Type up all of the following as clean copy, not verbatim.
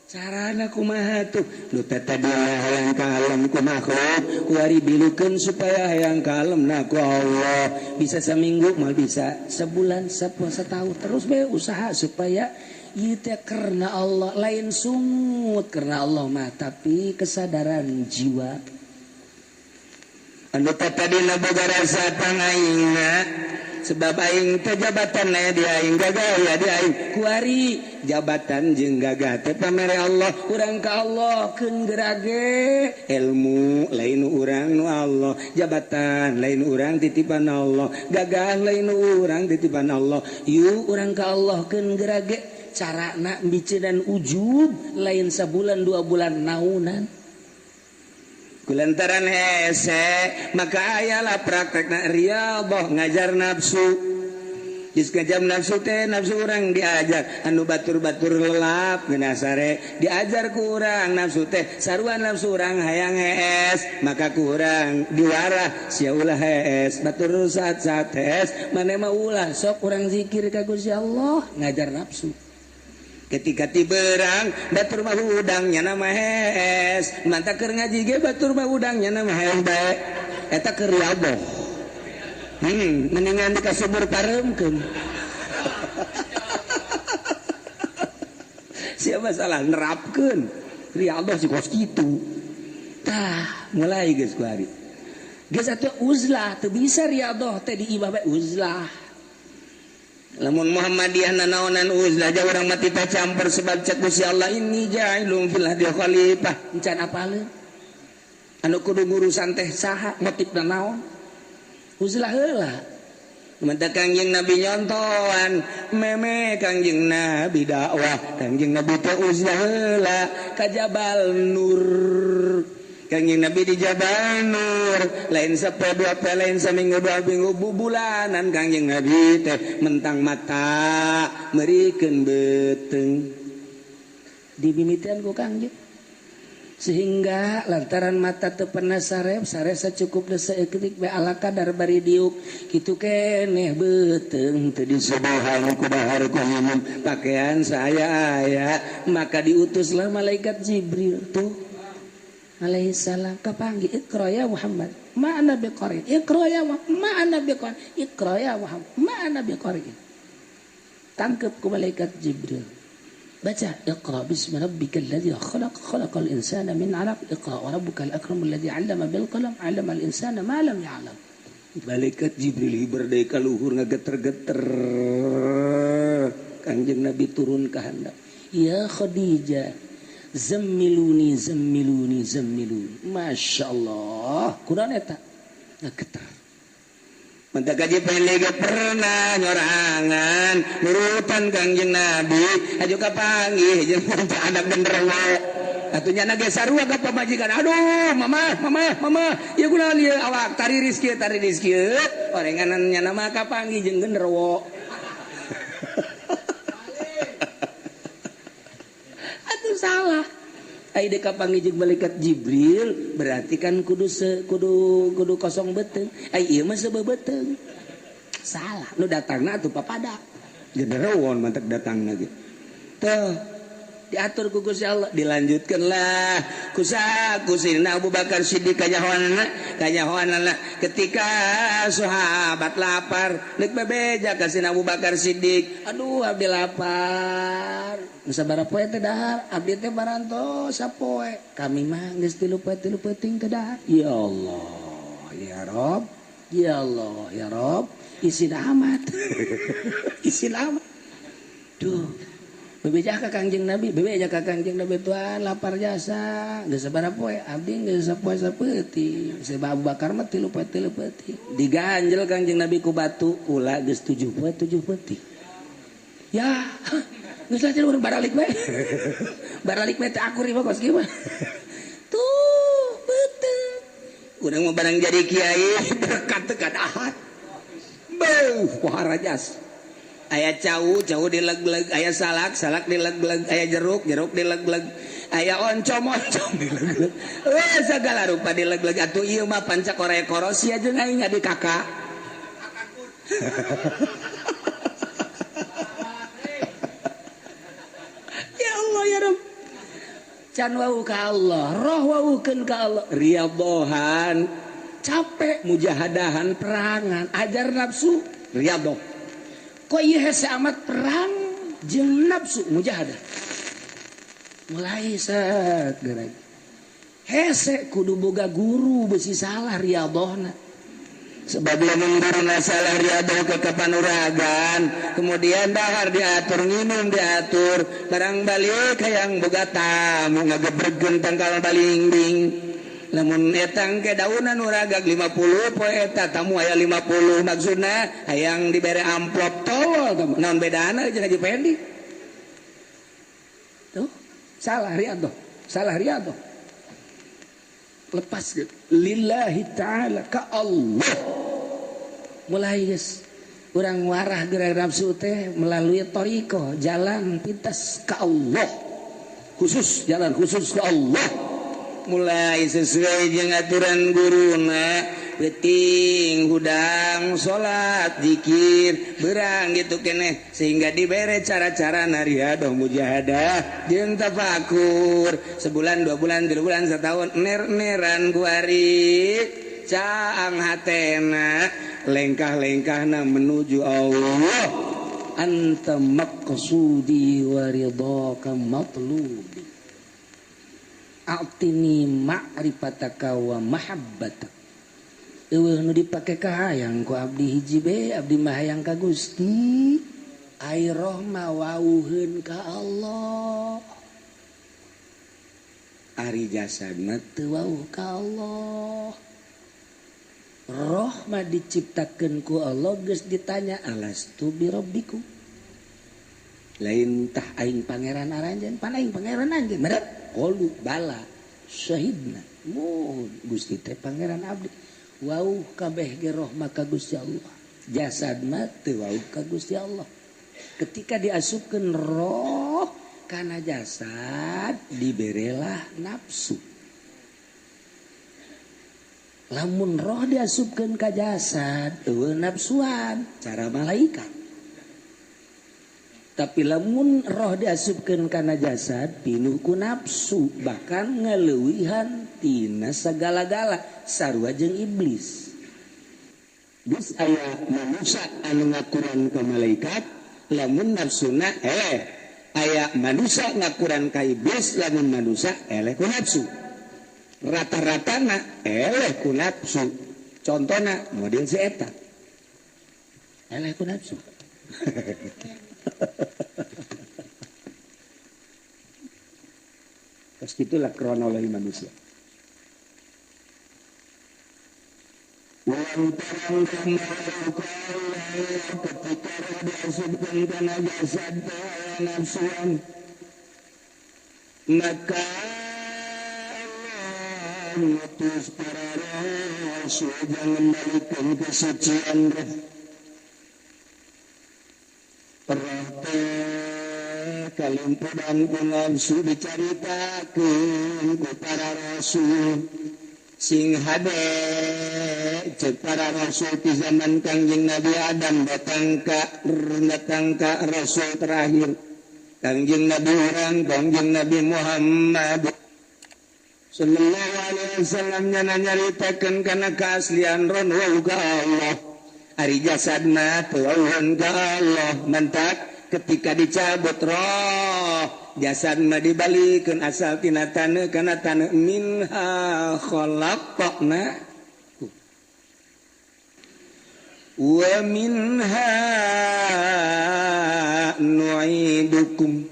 Carana kumaha tuh nu tadi hayang kalem ku makhluk kuari bilukeun supaya hayang kalem na ku Allah. Bisa seminggu mal bisa sebulan setahun terus bae usaha supaya ieu teh karena Allah, lain sungut karena Allah mah tapi kesadaran jiwa. Anu tadi boga rasa pangaingna sebab aing teh jabatan aya di aing gagah ya di aing kuari jabatan jeung gagah teh pamere Allah urang ka Allah keun gerage ilmu lain urang nu Allah jabatan lain urang titipan Allah gagah lain urang titipan Allah yuk urang ka Allah keun gerage carana biceunan ujub lain sabulan dua bulan naunan kulantaran hese maka ayalah praktekna riyadhah ngajar nafsu. Geus ngajam nafsu teh nafsu urang diajar anu batur-batur lelap geuna sare diajar ku urang nafsu teh sarua nafsu urang hayang hees maka ku urang diwarah sia ulah hees batur saat-saat hees mane mah ulah sok urang zikir ka Gusti Allah ngajar nafsu. Ketika tiberang batur mah udangnya nama hees mantap keur ngaji ge batur mah udangnya nama hees bae eta keur riyadhah. Mendingan di kasubur pareumkeun. Siapa salah nerapkeun riyadhah si kos kitu. Tah mulai geus ku ari geus atuh uzlah teu bisa riyadhah teh di imah bae uzlah. Lamun Muhammadiyah nanaonan uzlah ja urang mah tita campur sebab cek Gusti Allah inni ja'ilun fil ardi khalifah encan apaleun anu kudu ngurusan teh saha motifna naon uzlah heula menta Kangjeng Nabi nyontoan meme Kangjeng Nabi dakwah Kangjeng Nabi teh uzlah heula ka Jabal Nur Kangjeng Nabi di Jabal Nur lain sapoe dua poe lain saminggu dua minggu bubulanan Kangjeng Nabi teh mentang mata merikeun beuteung dimimitian ku Kangjeng sehingga lantaran mata teu pernah sarep sare sacukupna saeutik bae ala kadar bari diuk kitu keneh beuteung teu disubuhan ku dahar ku minum pakaian saya aya maka diutuslah malaikat Jibril tuh alaihi salam kapanggih iqra ya Muhammad ma ana biqari iqra ya ma ana biqari iqra ya Muhammad ma ana biqari tangkep ku malaikat Jibril baca iqra bismi rabbikal ladzi khalaq khalaqal insana min 'alaq iqra wa rabbukal akramul ladzi 'allama bil qalam 'allamal insana ma lam ya'lam. Malaikat Jibril hiber deui ka luhur ngageter-geter Kangjeng Nabi turun ka handap ya Khadijah zammiluni zammiluni zammiluni. Masya Allah kunaon eta ngageter menta gaji pendek pernah nyorangan nurutan Kangjeng Nabi aju kapanggih jeung anak genderuwo atuh nya ge sarua ka pamajikan aduh mama mama mama ieu kunaon ieu awak tariris kieu tariris kieu orenganan nya mah kapanggih jeung genderuwo atuh salah. Ai deka panggih jeung malaikat Jibril berarti kan kudu kudu kudu kosong beuteung. Ai ieu mah sebeubeuteng. Salah. Nu datangna atuh papada. Genderuwo mantek datangna ge. Teuh diatur ku Gusti Allah dilanjutkeunlah ku Sayyidina Abu Bakar Siddiq kanyahoanana ketika sahabat lapar deuk bebeja ka Sayyidina Abu Bakar Siddiq aduh abdi lapar sabaraha poe teh dahar abdi teh barantos sapoe kami mah geus tilu poe tilu peuting teh dahar ya Allah ya Rob ya Allah ya Rob isin amat isin amat duh bebeja ka Kangjeng Nabi, bebeja ka Kangjeng Nabi tuan lapar jasa, geus sabaraha poe abdi geus sapoe sapeuting. Sebab Abu Bakar mah tilu poe tilu peuting. Diganjel Kangjeng Nabi ku batu, kula geus 7 poe 7 peuting. Ya, geus lah urang baralik bae. Baralik bae teh akur ieu kos kieu mah. Tuh, beuteung. Urang mah barang jadi kiai berkat teu ahad. Beuh, pohara jas. Aya cau, cau dileg-leg, aya salak, salak dileg-leg, aya jeruk, jeruk dileg-leg, aya oncom, oncom dileg-leg. Segala rupa dileg-leg atuh ieu mah panca korek korosia jeung aing adi kakak. Ya Allah ya Rabb. Can wau ka Allah, roh waukeun ka Allah, riyadhohan, capek mujahadahan perangan, ajar nafsu riyadhoh. Kok ieu hese amat perang jeung nafsu mujahadah. Mulai set geura. Hese kudu boga guru beusi salah riyadhohna. Sebab lamun guruna salah riyadhoh ke kapanuragan, kemudian dahar diatur, nginum diatur, barang balik hayang boga tamu ngagebregeun tangkal balingbing. Lamun etang ke daunan uragag 50 poe eta tamu aya 50 maksudna hayang dibere amplop tolol naon bedana jeung Haji Pendi. Tuh, salah riyadhoh, salah riyadhoh. Lepas gitu. Lillahi ta'ala ka Allah. Mulai geus urang warah geura nafsu teh melalui thariqah, jalan pintas ka Allah. Khusus jalan khusus ka Allah. Mulai sesuai jeung aturan guruna, peuting hudang salat zikir berang gitu keneh sehingga dibere cara-cara riyadhoh mujahadah jeung tafakur sebulan 2 bulan 3 bulan setahun ner-neran kuari caang hatena lengkah-lengkahna menuju Allah. Anta maqsudi wa ridhaka matlubi. A'tini ma'rifataka wa mahabbatak. Eueuh nu dipake ka hayang ku abdi hiji be, abdi mah hayang ka Gusti. Ai roh mah wauheun ka Allah. Ari jasad mah teu wauh ka Allah. Roh mah diciptakeun ku Allah geus ditanya alastu bi rabbikum. Lain tah aing pangeran aranjeun, pan aing pangeran anjeun. Meureun qalu bala syahidna. Muhun Gusti teh pangeran abdi. Wauh kabeh ge roh mah ka Gusti Allah. Jasad mah teu wauh ka Gusti Allah. Ketika diasupkeun roh kana jasad diberelah nafsu. Lamun roh diasupkeun ka jasad eueuh nafsuan cara malaikat. Tapi lamun roh diasupkeun kana jasad pinuh ku nafsu bahkan ngaleuwihan tina sagala-gala sarua jeung iblis. Geus aya manusia anu ngakuran ka malaikat lamun nafsuna eleh, aya manusia ngakuran ka iblis lamun manusia eleh ku nafsu. Rata-ratana eleh ku nafsu. Contona model si eta. Eleh ku nafsu. Terus itulah kronologi manusia. Maka ngutus para rasul mengembalikan kesucian roh. Roh teh kalimpudan ku nafsu dicaritakeun ku para rasul sing hade cek para rasul di zaman Kangjeng Nabi Adam datang ka rasul terakhir Kangjeng Nabi urang Kangjeng Nabi Muhammad sallallahu alaihi wasallam nyana nyaritakeun kana keaslian ron wau ka Allah. Ari jasad mah teu wauhan ka Allah. Mantak ketika dicabut roh jasad mah dibalikeun asal tina taneuh kana taneuh minha khalaqna wa minha nu'idukum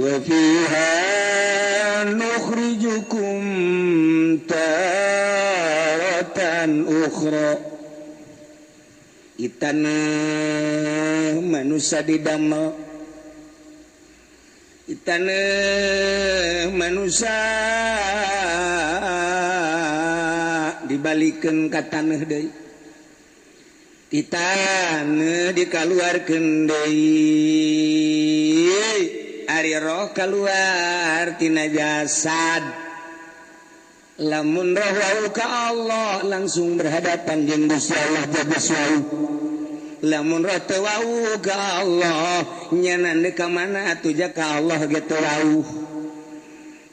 wa fiha nukhrijukum taratan ukhra. Itaneuh manusia didamel, itaneuh manusia dibalikeun ka taneuh deui, ti taneuh dikaluarkeun deui. Ari roh kaluar tina jasad. Lamun roh wau ka Allah langsung berhadapan jeung Gusti Allah jagas wau. Lamun roh teu wau ka Allah nyanan deui ka mana atuh ja ka Allah ge teu wau.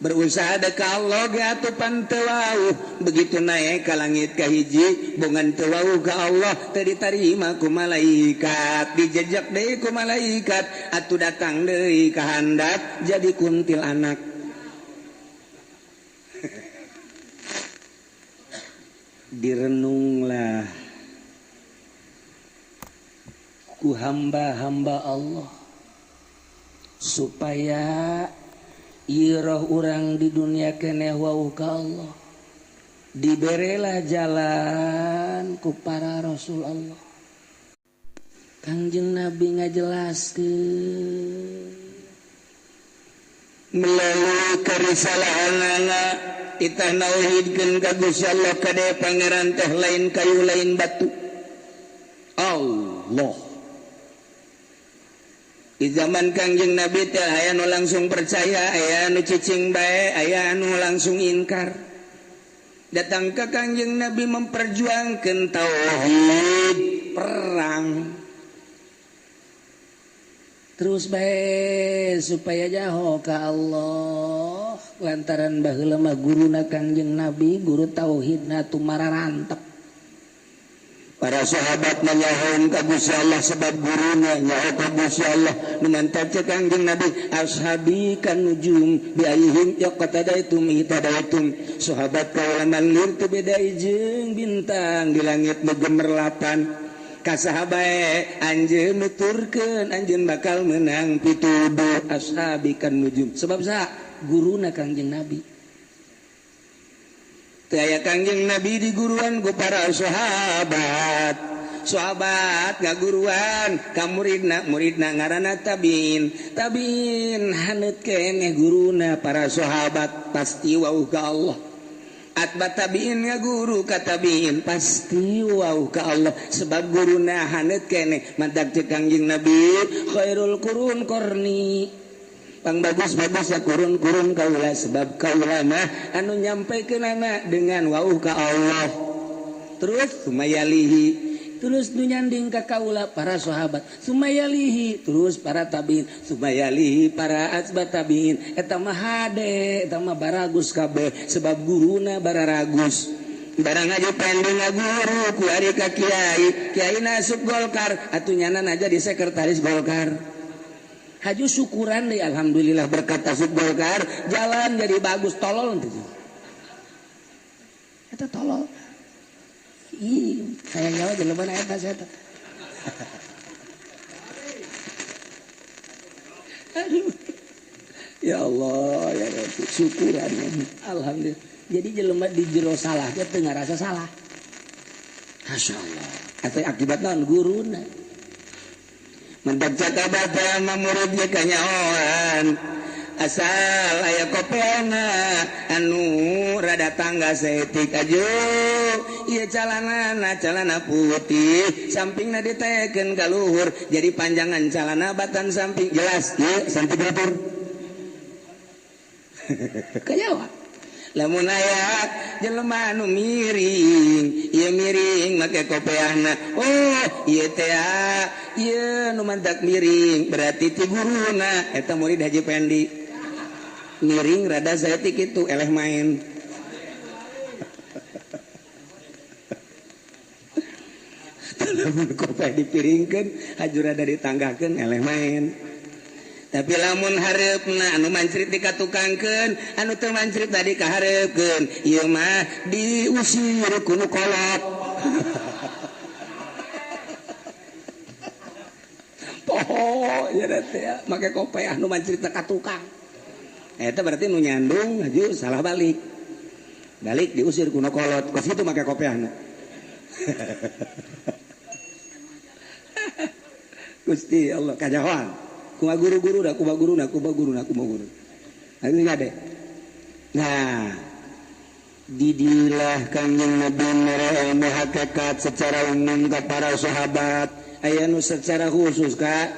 Berusaha dek ka Allah ge atuh pan teu wauh. Begitu naik ka langit kahiji bongan teu wauh ka Allah teu ditarima ku malaikat, dijejak deui ku malaikat, atuh datang deui ka handap jadi kuntilanak. Direnunglah ku hamba-hamba Allah supaya iroh urang di dunia keneh wau ka Allah, diberelah jalan ku para rasul Allah. Kangjeng Nabi ngajelaskeun melalui kerisalahanana titah nauhidkeun ka Gusti Allah kade pangeran teh lain kayu lain batu Allah. Di zaman Kangjeng Nabi teh aya nu langsung percaya, aya nu cicing bae, aya nu langsung ingkar. Datang ke Kangjeng Nabi memperjuangkan tauhid, perang. Terus bae supaya jaho ka Allah. Lantaran baheula mah guruna Kangjeng Nabi, guru tauhidna tumararantep. Para sahabat nanyahoun ka Gusti Allah sebab guruna nyaho ka Gusti Allah. Nu mantap cek Kangjeng Nabi, ashabi kan nujum bi ayyihim yaqtadaitum ihtadaitum. Sahabat kaula malir teu beda jeung bintang di langit nu gemerlapan. Ka sahabae anjeun nuturkeun anjeun bakal meunang pituduh ashabi kan nujum. Sebab saha? Guruna Kangjeng Nabi. Teu aya Kangjeng Nabi di guruan ku para sahabat. Sahabat ngaguruan ka muridna, muridna ngaranna tabiin. Tabiin haneut keneh guruna para sahabat pasti wauh ka Allah. Atba tabiin ngaguru ka tabiin pasti wauh ka Allah sebab guruna haneut keneh. Mantak ceuk Kangjeng Nabi khairul qurun qarni. Pang bagus-bagus ya kurun-kurun kaula sebab kaula mah anu nyampaikeunana dengan wauh ka Allah. Terus sumayalihi, terus nu nyanding ka kaula para sahabat, sumayalihi terus para tabiin, sumayalihi para asbat tabiin. Eta mah hade, eta mah baragus kabeh sebab guruna bararagus. Barang aja pending ngaguru ku ari ka kiai, kiai asup Golkar atuh nyana aja di sekretaris Golkar. Haju syukuran deh, alhamdulillah berkat asup Golkar jalan jadi bagus. Tolol nanti itu tolol. Ih, saya nyawa jelema eta saya. Aduh. Ya Allah, ya Rabbi, syukuran alhamdulillah. Jadi jelema di jero salah teh teu ngarasa salah. Masya Allah. Atau akibat naon guruna. Mendak cakabata muridnya kanyahoan asal aya kopeana anu rada tangga seetik aju ieu calanana calana putih sampingna ditekeun ka luhur jadi panjangan calana batan samping jelas ieu sentimeter kanyahoan. Lamun aya jelema anu miring ieu miring make kopeahna, oh ieu teh ieu nu mantak miring berarti ti guruna eta murid Haji Pendi miring rada saeutik kitu eleh main. Lamun kopeah dipiringkeun haju rada ditanggahkeun eleh main. Tapi lamun hareupna anu mancrit dikatukangkeun, anu teu mancrit tadi kahareupeun, ieu mah diusir ku nu kolot. Poho nya teh make kopeah nu mancrit ka tukang. Eta berarti nu nyandung haju salah balik. Balik diusir ku nu kolot, kos kitu make kopeahna. Gusti Allah kajahoan. Kuma guru-guru dah, kuma guru, kuma guru, kuma guru. Nah, ini ada. Nah, didilah Kangjeng Nabi mere ilmu hakikat secara umum ke para sahabat. Aya nu secara khusus ka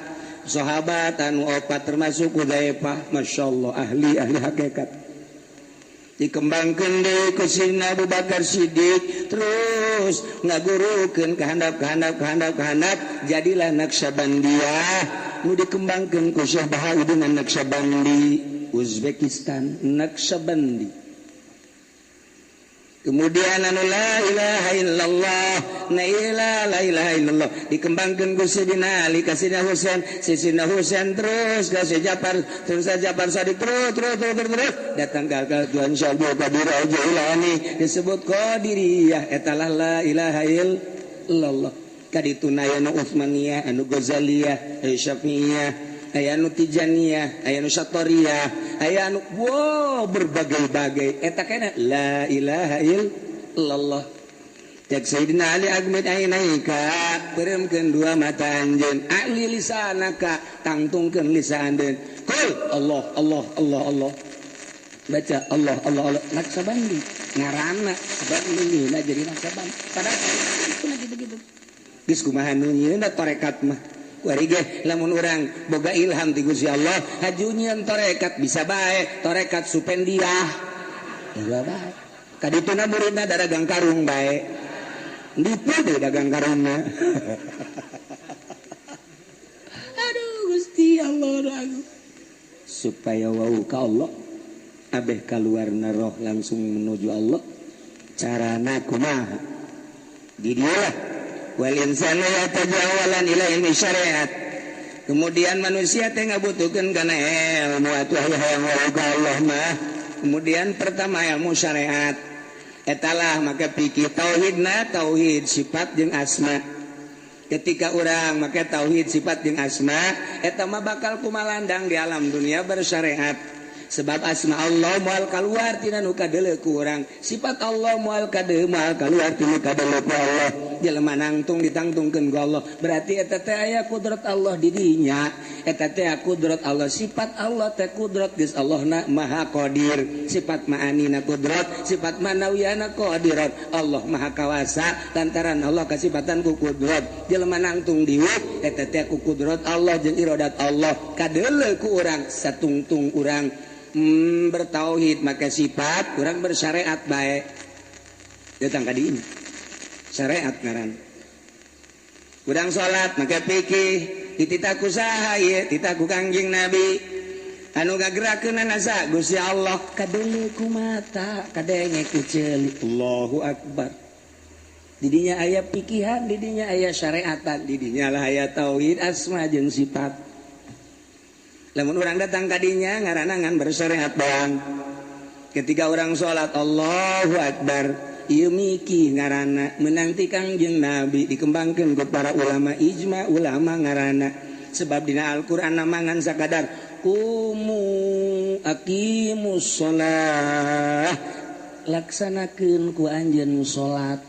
sahabat anu opat termasuk Hudzaifah, masya Allah ahli hakikat. Dikembangkeun deui ku Sayyidina Abu Bakar Siddiq, terus ngagurukeun ka handap ka handap ka handap ka handap, jadilah Naqsyabandiyah. Nu dikembangkeun ku Syekh Bahauddin Naqsyabandi. Uzbekistan Naqsyabandi. Kemudian anu la ilaha illallah, na la ilaha illallah dikembangkeun ku Sidina Ali ka Sidina Husain, Sidina Husain terus ka Syekh Japar, terus ka Japar Sadiq, terus terus terus terus, terus datang ka Tuan Syekh Abdul Qadir Jailani disebut Qadiriyah, eta lah la ilaha illallah. Kadituna aya nu Utsmaniyah, anu Ghazaliyah, aya Syafi'iyah, aya anu Tijaniyah, aya anu Satoriyah, aya anu wow berbagai-bagai eta kana la ilaha illallah. Cek Sayyidina Ali agmid ainaika, beureumkeun dua mata anjeun, ali lisanaka, tangtungkeun lisan anjeun. Qul Allah Allah Allah Allah. Baca Allah Allah Allah Naqsyabandi ngaranna sebab ini jadi Naqsyabandi. Padahal itu lagi begitu. Geus kumaha nu nyieunna tarekat mah. Kuari ge lamun urang boga ilham ti Gusti Allah, haju nyieun tarekat bisa bae, tarekat Supendiah. Bisa bae. Kadituna muridna dagang karung bae. Nipu deui dagang karungna. Aduh Gusti Allah aku. Supaya wau ka Allah, abeh kaluarna roh langsung menuju Allah. Carana kumaha? Di dieu wal insanu yatajawalan ila ilmi syariat. Kemudian manusia teh ngabutuhkeun kana ilmu atuh hayang wau ka Allah mah. Kemudian pertama ilmu syariat. Etalah maka pikir tauhidna tauhid sifat jeung asma. Ketika urang make tauhid sifat jeung asma, eta mah bakal kumalandang di alam dunia bersyariat. Sebab asma Allah moal kaluar tina nu kadeuleu ku urang, sifat Allah moal kadeuleu moal kaluar tina kadeuleu ku Allah. Jelema nangtung ditangtungkeun ku Allah, berarti eta teh aya kudrat Allah di dinya, eta teh kudrat Allah, sifat Allah teh kudrat geus Allahna Maha Qadir, sifat ma'anina kudrat, sifat manawiyana qadirat. Allah Maha Kawasa lantaran Allah kasifatan ku kudrat. Jelema nangtung diwuk eta teh ku kudrat Allah jeung iradat Allah kadeuleu ku urang satungtung urang. Bertauhid maka sifat kurang bersyariat baik datang kali ini syariat ngaran kurang salat maka pikir dititaku saha ieu titaku Kangjeng Nabi anu ngagerakeun asa Gusti Allah kadeuleu ku mata kadenge ku ceuli Allahu akbar. Didinya aya pikihan, didinya aya syariatan, didinya lah aya tauhid asma jeung sifat. Lamun orang datang kadinya ngaranna ngan bersyariat doang. Ketika orang salat Allahu akbar, ieu miki ngaranna meunang ti Kangjeng Nabi dikembangkeun ku para ulama ijma ulama ngaranna. Sebab dina Al-Qur'an mangan sakadar kumu aqimus shalah, laksanakeun ku anjeun salat.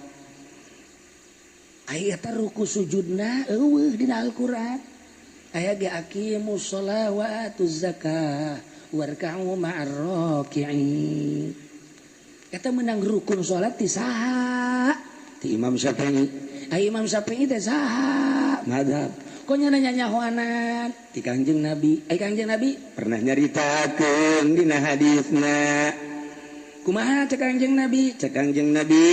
Aya eta ruku sujudna eueuh dina Al-Qur'an. Aya ge aqimus shalah wa atuz zakah warka'u ma'ar raki'in. Eta menang rukun salat ti saha? Ti Imam Syafi'i. Ai Imam Syafi'i teh saha? Mazhab. Kok nya nyanyahoanan ti Kangjeng Nabi. Ai Kangjeng Nabi pernah nyaritakeun dina hadisna. Kumaha cek Kangjeng Nabi? Cek Kangjeng Nabi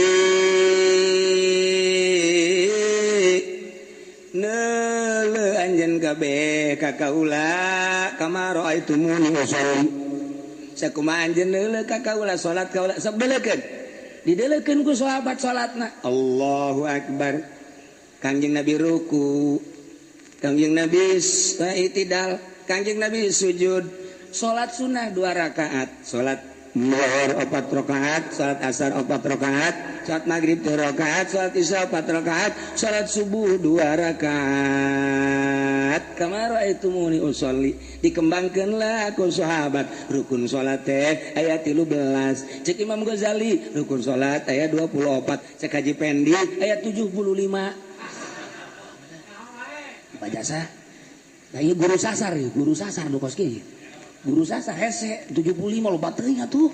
neuleuh anjeun kabeh ka kaula kama raaitumuni usolli. Sakumaha anjeun neuleuh ka kaula salat kaula sok deleukeun. Dideleukeun ku sahabat salatna. Allahu akbar. Kangjeng Nabi ruku, Kangjeng Nabi i'tidal, Kangjeng Nabi sujud. Salat sunnah 2 rakaat, salat zuhur 4 rakaat, salat asar 4 rakaat, salat maghrib 2 rakaat, salat isya 4 rakaat, salat subuh 2 rakaat. Kama raaitumuni usolli. Dikembangkeunlah ku sahabat rukun salat teh aya 13. Cek Imam Ghazali rukun salat aya 24, cek Haji Pendi aya 75. Bajasa. Nah ieu guru sasar ieu, guru sasar nu kos kieu. Guru sasar hese 75 loba teuing atuh.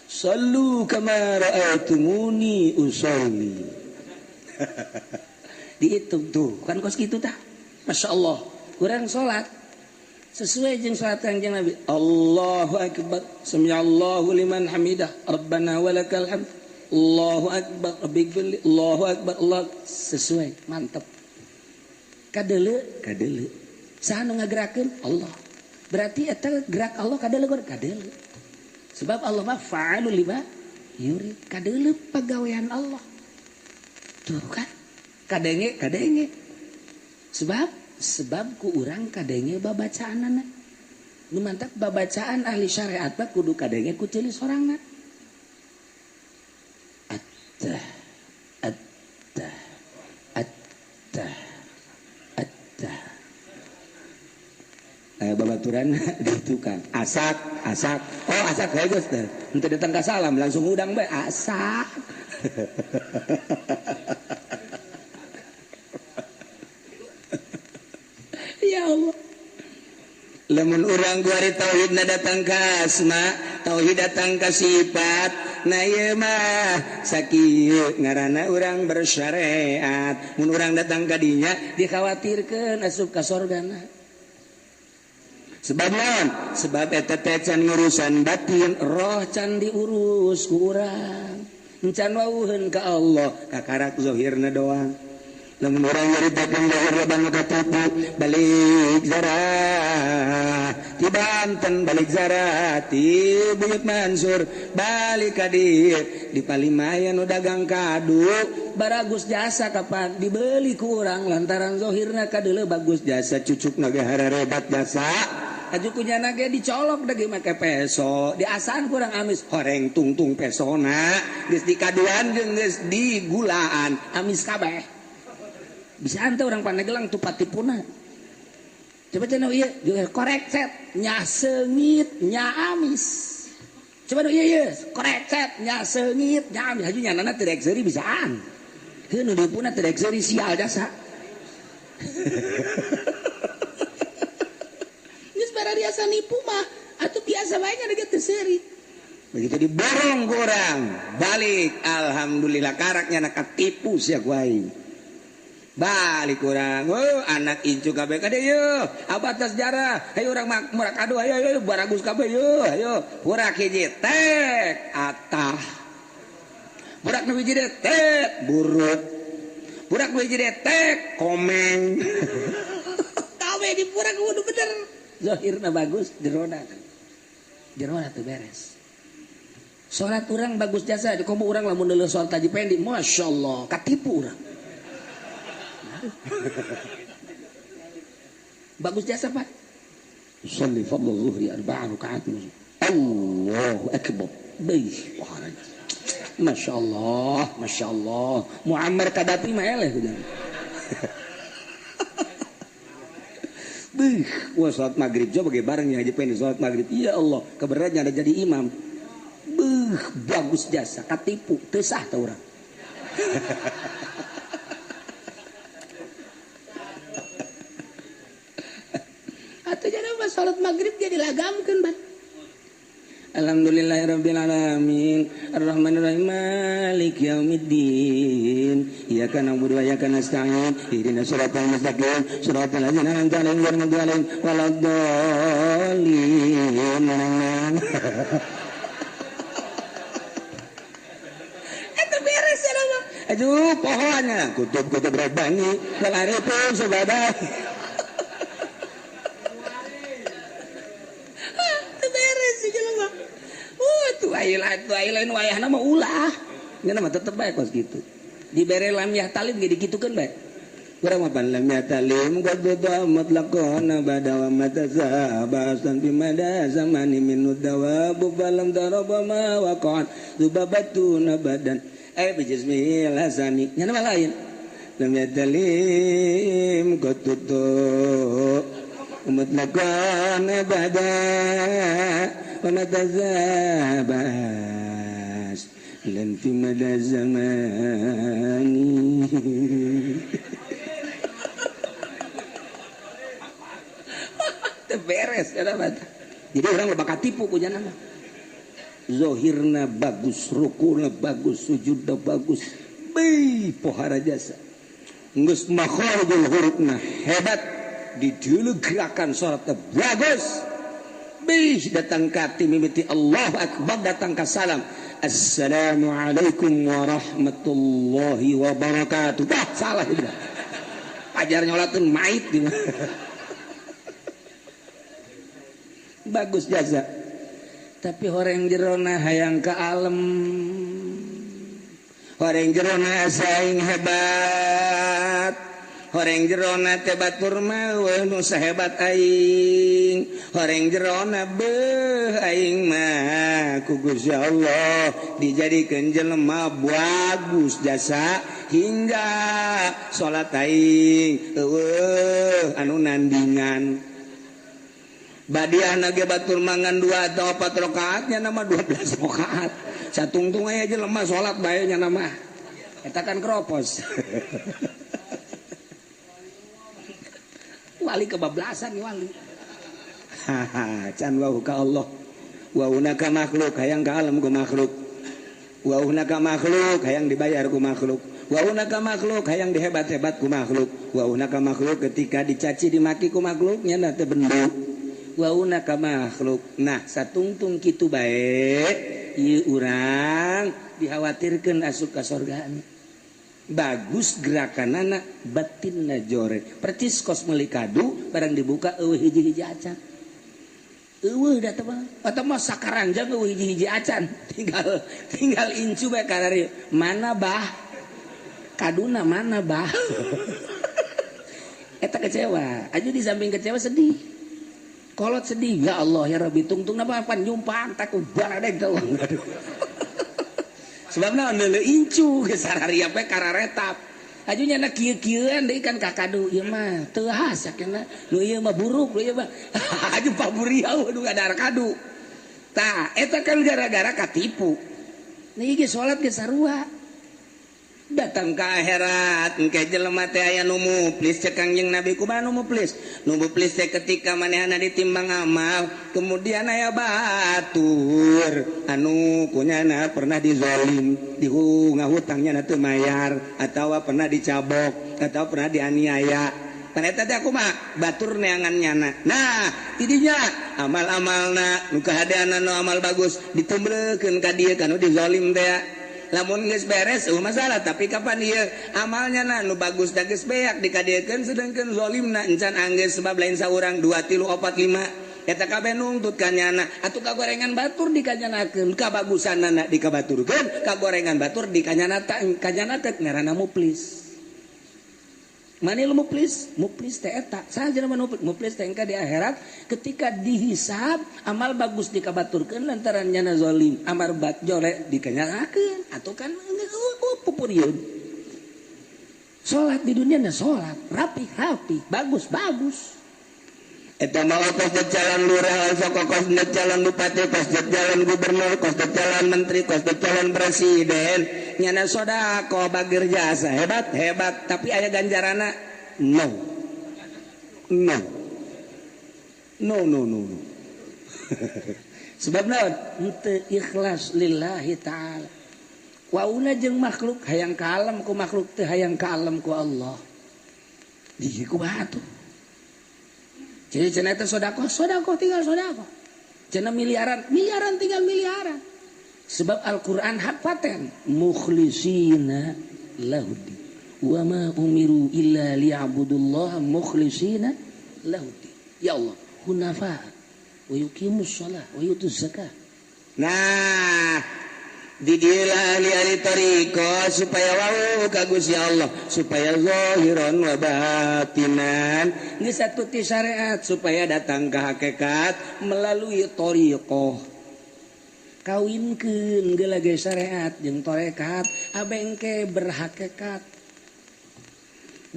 Sallu kama ra'aitumuni usolli. Dihitung tuh, kan kos kitu tah. Masya Allah, kurang salat sesuai jeung salat Kangjeng Nabi. Allahu akbar, sami'allahu liman hamidah, rabbana walakal hamd. Allahu akbar, rabbighfirli, Allahu akbar, Allah sesuai, mantap. Kadeuleu kadeuleu. Saha nu ngagerakeun? Allah. Berarti eta gerak Allah kadeuleu kadeuleu. Sebab Allah mah fa'alul lima yurid. Kadeuleu pagawean Allah. Tuh kan? Kadenge kadenge. Sebab ku urang kadenge babacaanana. Nu mantak babacaan ahli syariat mah kudu kadenge ku ceuli sorangna. Attah attah attah attah. Babaturan gitu kan. Asak asak. Oh asak we geus teh. Henteu datang ka salam langsung udang bae asak. Ya Allah. Lamun urang guari tauhidna datang ka asma, tauhid datang ka sifat, nah ieu mah sakieu ngaranna urang bersyariat. Mun urang datang ka dinya dikhawatirkeun asup ka sorgana. Sebab naon? Sebab eta teh can ngurusan batin, roh can diurus ku urang. Encan wauheun ka Allah, kakarak zahirna doang. Lamun urang nyaritakeun zahir banget katipu, balik zarah ti Banten, balik zarah ti Buyut Mansur, balik ka dieu di Palimayan nu dagang kadu, baragus jasa kapan dibeli ku urang lantaran zahirna kadeuleu bagus jasa, cucukna ge harerebat jasa. Aju kunyana ge dicolok dagi make peso, diasaan kurang amis horeng tungtung pesona, geus dikaduan jeung geus digulaan, amis kabeh. Bisa ante orang Pandeglang tuh patipuna. Coba cenah ieu korek set nya seungit nya amis. Coba nu ieu ieu korek set nya seungit nya amis. Haju nyanana teu rek seuri bisaan. Heuh nu dipuna teu rek seuri sial jasa. Geus barariasa nipu mah atuh biasa bae nya teu seuri. Begitu diborong ku urang, balik alhamdulillah karaknya nak katipu sia ku aing. Balik urang, oh, anak incu kabeh kade yeuh, abad sejarah, hayu urang murak aduh, ayo ayo baragus kabeh yeuh, ayo burak hiji tek atah, burak nu hiji tek buruk, burak nu hiji tek komeng, kabeh di burak kudu bener, zahirna bagus, jerona, jerona teu beres. Salat urang bagus jasa, komo urang lamun deuleu salat Haji Pendi, masyaallah, katipu urang. Bagus jasa Pak. Sholli fadl zuhri arba'a rakaat. Allahu akbar. Baik. Masya Allah, Masya Allah. Muammar Gaddafi mah eleh kudu. Beuh, wah salat maghrib coba ge bareng ya Haji Pendi salat maghrib. Ya Allah, keberatnya ada jadi imam. Beuh, bagus jasa, katipu, teu sah tah urang. Atau jadi apa salat maghrib jadi lagamkeun ban. Alhamdulillahirabbil alamin arrahmanirrahim maliki yaumiddin iyyaka na'budu wa iyyaka nasta'in ihdinas siratal mustaqim siratal ladzina an'amta 'alaihim ghairil maghdubi 'alaihim waladdallin. Eta beres ya mah. Aduh pohonnya kutub-kutub rabbani wal arifin subhanahu. Lain wayahna mah ulah. Nya mah tetep bae kos kitu. Dibere lam yahtalim ge dikitukeun bae. Urang mah pan lam yahtalim qad mutlaqan bada wa matazabasan bimada zamani min dawabu balam daraba ma waqan zubabatun badan ay bijismil hasani. Nya mah lain. Lam yahtalim qad mutlaqan bada wa matazabas lan fi mada zamani. Teu beres eta mah. Jadi urang loba katipu ku jana mah. Zahirna bagus, rukuna bagus, sujudna bagus. Beuh pohara jasa. Geus makharijul hurufna hebat, dideuleu gerakan salatna bagus. Bih datang ka mimiti Allahu Akbar datang ka salam. Assalamualaikum warahmatullahi wabarakatuh. Bah, salah itu. Pajar nyolatkeun mait di bagus jasa. Tapi horeng jerona hayang ka alem. Horeng jerona saing hebat. Horeng jerona teh batur mah weuh nu sahebat aing. Horeng jerona beuh aing mah ku Gusti Allah dijadikeun jelema bagus jasa hingga salat aing eueuh anu nandingan. Badiahna ge batur mangan 2 atau 4 rakaat nya nama 12 rakaat. Satungtung aya jelema salat bae nya nama. Eta kan keropos. Wali kebablasan wali. Haha, can wau ka Allah. Wauna ka makhluk, hayang ka alam ku makhluk. Wauna ka makhluk, hayang dibayar ku makhluk. Wauna ka makhluk, hayang dihebat-hebat ku makhluk. Wauna ka makhluk ketika dicaci dimaki ku makhluknya na teu bendu. Wauna ka makhluk. Nah, satungtung kitu bae ieu urang dikhawatirkeun asup ka sorgaan. Bagus gerakanana batinna jore percis kos meuli kadu barang dibuka eueuh hiji-hiji acan eueuh da teh atau mah sakaranjang eueuh hiji-hiji acan tinggal incu bae karari mana bah kaduna mana bah eta kecewa aja di samping kecewa sedih kolot sedih ya Allah ya Rabbi tungtung napa pan nyumpang tak baradeg teh aduh. Sebabna neuleuh incu geus sararia pe kararetap. Aju nyana kieu-kieuan deui kan kakadu ieu mah teu khas sakena nu ieu mah buruk nu ieu mah aju paburiau aduh ada kadu. Tah eta kan gara-gara katipu. Nah ieu ge salat ge sarua. Datang ke akhirat engke jelema teh aya nu muflis cek Kangjeng Nabi kumaha nu muflis? Nu muflis teh ketika manehna ditimbang amal kemudian aya batur anu kunyana pernah dizolim dihutang nyana teu mayar atawa pernah dicabok atau pernah dianiaya. Pan eta teh kumaha batur neangan nyana. Nah tidinya amal-amalna nu kahadeanna nu amal bagus ditemblekeun ka dieu kanu dizolim teh. Lamun geus beres eueuh masalah tapi kapan ieu amalnya na nu bagus da geus beak dikadiekeun sedengkeun zalimna encan anggeus sebab lain saurang 2 3 4 5 eta kabeh nungtut ka nyana atuh kagorengan batur dikanyanakeun kabagusanana dikabaturkeun kagorengan batur dikanyana kanyanakeun ngaranna muflis. Mana lu muflis? Muflis teh eta. Saha jelema muflis teh engka di akhirat ketika dihisab amal bagus dikabaturkeun lantaran nyana zalim, amal bat jore dikanyanakeun atuh kan pupurieun. Salat di dunia na salat, rapi-rapi, bagus-bagus. Eta mah kos jalan lurah, sok kos jalan bupati, kos jalan gubernur, kos jalan menteri, kos jalan presiden. Nyana sodako bagir jasa hebat hebat tapi aya ganjarana no no no no no, no. Sebab naon henteu ikhlas lillahi ta'ala. Wauna jeung makhluk hayang ka alam ku makhluk teh hayang ka alam ku Allah di kumaha tuh. Jadi cenah teh sodako sodako tinggal sodako cenah miliaran miliaran tinggal miliaran. Sebab Al-Quran hak paten mukhlisina lahuddi wa ma umiru illa liya'budullaha mukhlisina lahuddi. Ya Allah hunafa wa yuqimus shalah wa yutuz zakah. Nah didilah ahli-ahli thariqah supaya wau ka Gusti Allah supaya zahiran wa batinan geus satuti syariat supaya datang ke hakikat melalui thariqah. Kawinkeun geula ge syariat jeung tarekat abengke berhakikat.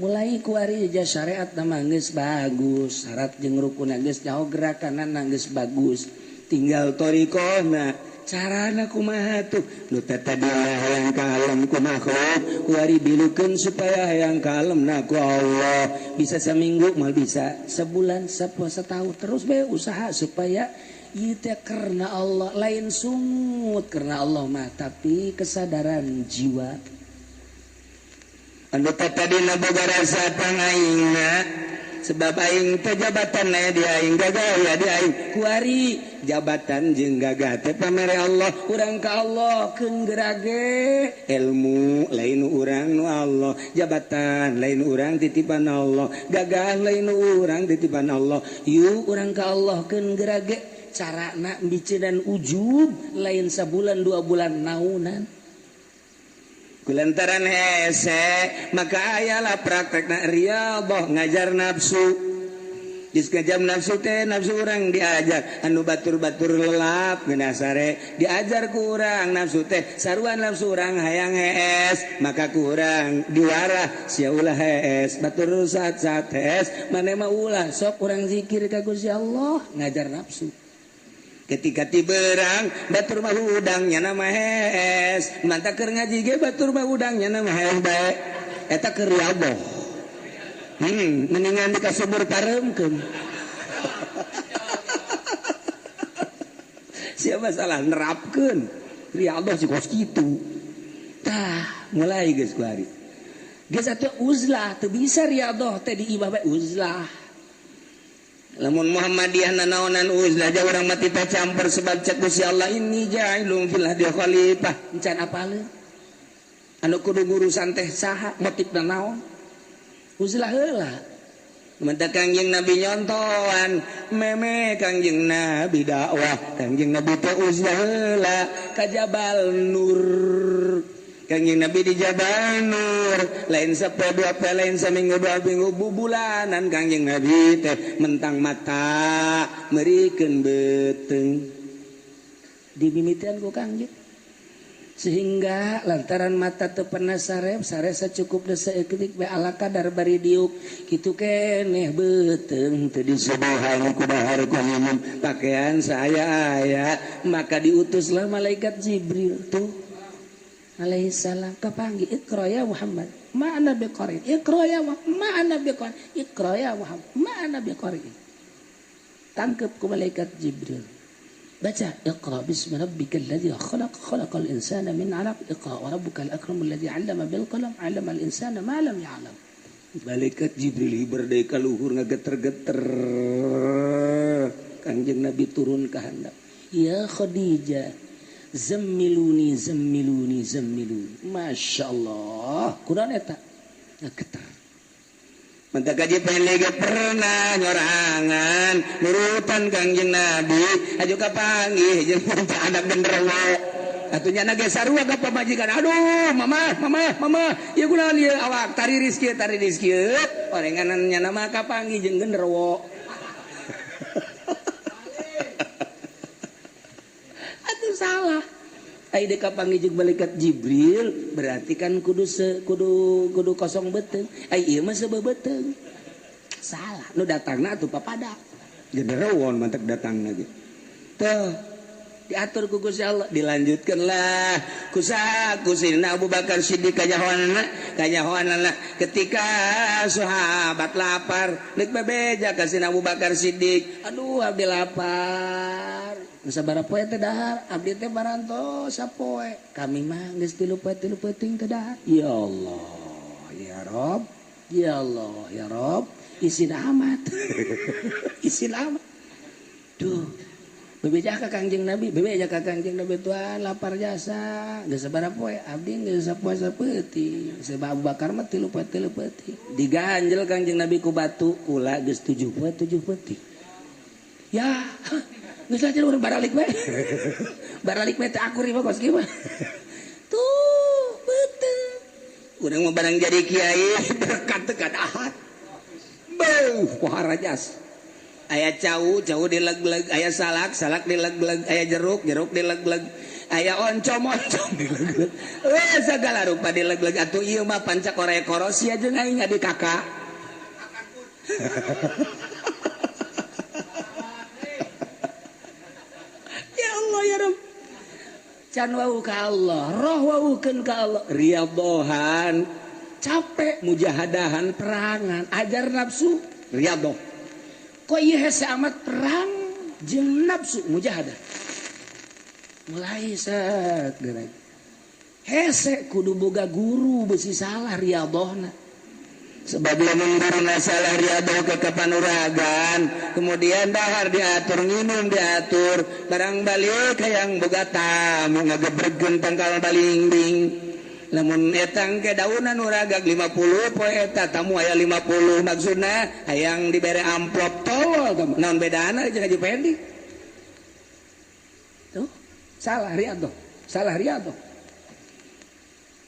Mulai kuari ja syariat na mah geus bagus, syarat jeung rukun geus nyaho gerakanna geus bagus. Tinggal thariqahna, carana kumaha tuh? Nu teh tadina hayang ka alam ku makhluk, kuari bilukeun supaya hayang ka alamna ku Allah. Bisa seminggu mal bisa sebulan, setahun terus bae usaha supaya ieu teh karena Allah, lain sungut karena Allah mah tapi kesadaran jiwa. Anu teh tadina boga rasa pangaingna Sebab aing teh jabatan aya di aing gagah ya di aing. Kuari jabatan jeung gagah teh pamere Allah, urang ka Allah keun gerage. Ilmu lain urang nu Allah, jabatan lain urang titipan Allah, gagah lain urang titipan Allah. Yuk urang ka Allah keun gerage. Carana biceunan ujub lain sabulan dua bulan naunan. Kulantaran hese maka ayalah praktekna riyadhah ngajar nafsu. Geus ngajam nafsu teh nafsu urang diajar anu batur-batur lelap geuna sare diajar ku urang nafsu teh sarua nafsu urang hayang hees maka ku urang diwarah sia ulah hees batur saat-saat hees maneh mah ulah sok urang zikir ka Gusti Allah ngajar nafsu. Ketika tiberang batur mah udangnya nama hees mantap keur ngaji ge batur mah udangnya nama hees bae eta keur riyadhah. Mendingan di kasubur pareumkeun. Siapa salah nerapkeun riyadhah si kos kitu. Tah mulai geus kuari. Geus atuh uzlah teu bisa riyadhah teh di imah bae uzlah. Lamun Muhammadiyah nanaonan uzlah jauh urang mati teh campur sebab cek Gusti Allah inni ja'ilun fil ardi khalifah. Encan apaleun? Anu kudu ngurusan teh saha motifna naon? Uzlah heula. Menta Kangjeng Nabi nyontoan, meme Kangjeng Nabi dakwah, Kangjeng Nabi teh uzlah heula ka Jabal Nur. Kangjeng Nabi di Jabal Nur, lain sapoe dua poe, lain saminggu dua minggu, bubulanan Kangjeng Nabi teh mentang mata merikeun beuteung. Dimimitian ku Kangjeng. Sehingga lantaran mata teu pernah sarep, sare sacukup saeutik bae ala kadar bari diuk kitu keneh beuteung teu disubuhan ku dahar ku minum pakaian saya aya, maka diutuslah malaikat Jibril tuh alaihi salam kapanggih Iqra ya Muhammad ma ana biqari Iqra ya ma ana biqari Iqra ya Muhammad ma ana biqari. Tangkep ku malaikat Jibril, baca Iqra bismi rabbikal ladzi khalaq khalaqal insana min 'alaq Iqra wa rabbukal akramul ladzi 'allama bil qalam 'allamal insana ma lam ya'lam. Malaikat Jibril berdeka luhur ngageter-geter. Kangjeng Nabi turun ka handap, ya Khadijah zammiluni zammiluni zammiluni. Masya Allah kunaon eta ngageter. Mantap gaji pendek pernah nyorangan nurutan Kangjeng Nabi aju kapanggih jeung anak genderuwo atuh nya ge sarua ka pamajikan aduh mama mama mama ieu kunaon ieu awak tariris kieu tariris kieu orenganan nya mah kapanggih jeung genderuwo. Atuh salah. Ai deuk kapanggih jeung malaikat Jibril berarti kan kudu kudu kudu kosong beuteung. Ai ieu mah seubeuh beuteung. Salah. Nu datangna atuh papada. Genderuwo mantek datangna ge. Teuh diatur ku Gusti Allah dilanjutkeunlah ku Sayyidina Abu Bakar Siddiq kanyahoanana ketika sahabat lapar deuk bebeja ka Sayyidina Abu Bakar Siddiq aduh abdi lapar sabaraha poe teh dahar abdi teh barantos sapoe kami mah geus 3 poe 3 peuting teh dahar. Ya Allah ya Rob ya Allah ya Rob isin amat. Isin amat duh bebeja ka Kangjeng Nabi, bebeja ka Kangjeng Nabi tuan lapar jasa, geus sabaraha poe abdi geus sapoe sapeuting, sebab Abu Bakar mah 3 poe 3 peuting. Diganjel Kangjeng Nabi ku batu, kula geus 7 poe 7 peuting. Ya, geus lah urang baralik bae. Baralik bae teh akur ieu mah kos kieu mah. Tuh, beuteung. Urang mah barang jadi kiai berkat teu ahad. Beuh, pohara jas. Aya cau, cau dileg-leg, aya salak, salak dileg-leg, aya jeruk, jeruk dileg-leg, aya oncom, oncom dileg-leg. Segala rupa dileg-leg atuh ieu mah panca korek korosia jeung aing adi kakak. Ya Allah ya Rabb. Can wau ka Allah, roh waukeun ka Allah, riyadhohan, capek mujahadahan perangan, ajar nafsu riyadhoh. Kok ieu hese amat perang jeung nafsu mujahadah. Mulai set geura. Hese kudu boga guru beusi salah riyadhohna. Sebab lamun guruna salah riadoh ke kepanuragan, kemudian dahar diatur, nginum diatur, barang balik hayang boga tamu ngagebregkeun tangkal balingbing. Lamun etang ke daunan uragag 50 poe eta tamu aya 50, maksudna hayang dibere amplop, tolol. Naon bedana jeung Haji Pendi? Tuh, salah riadoh, salah riadoh.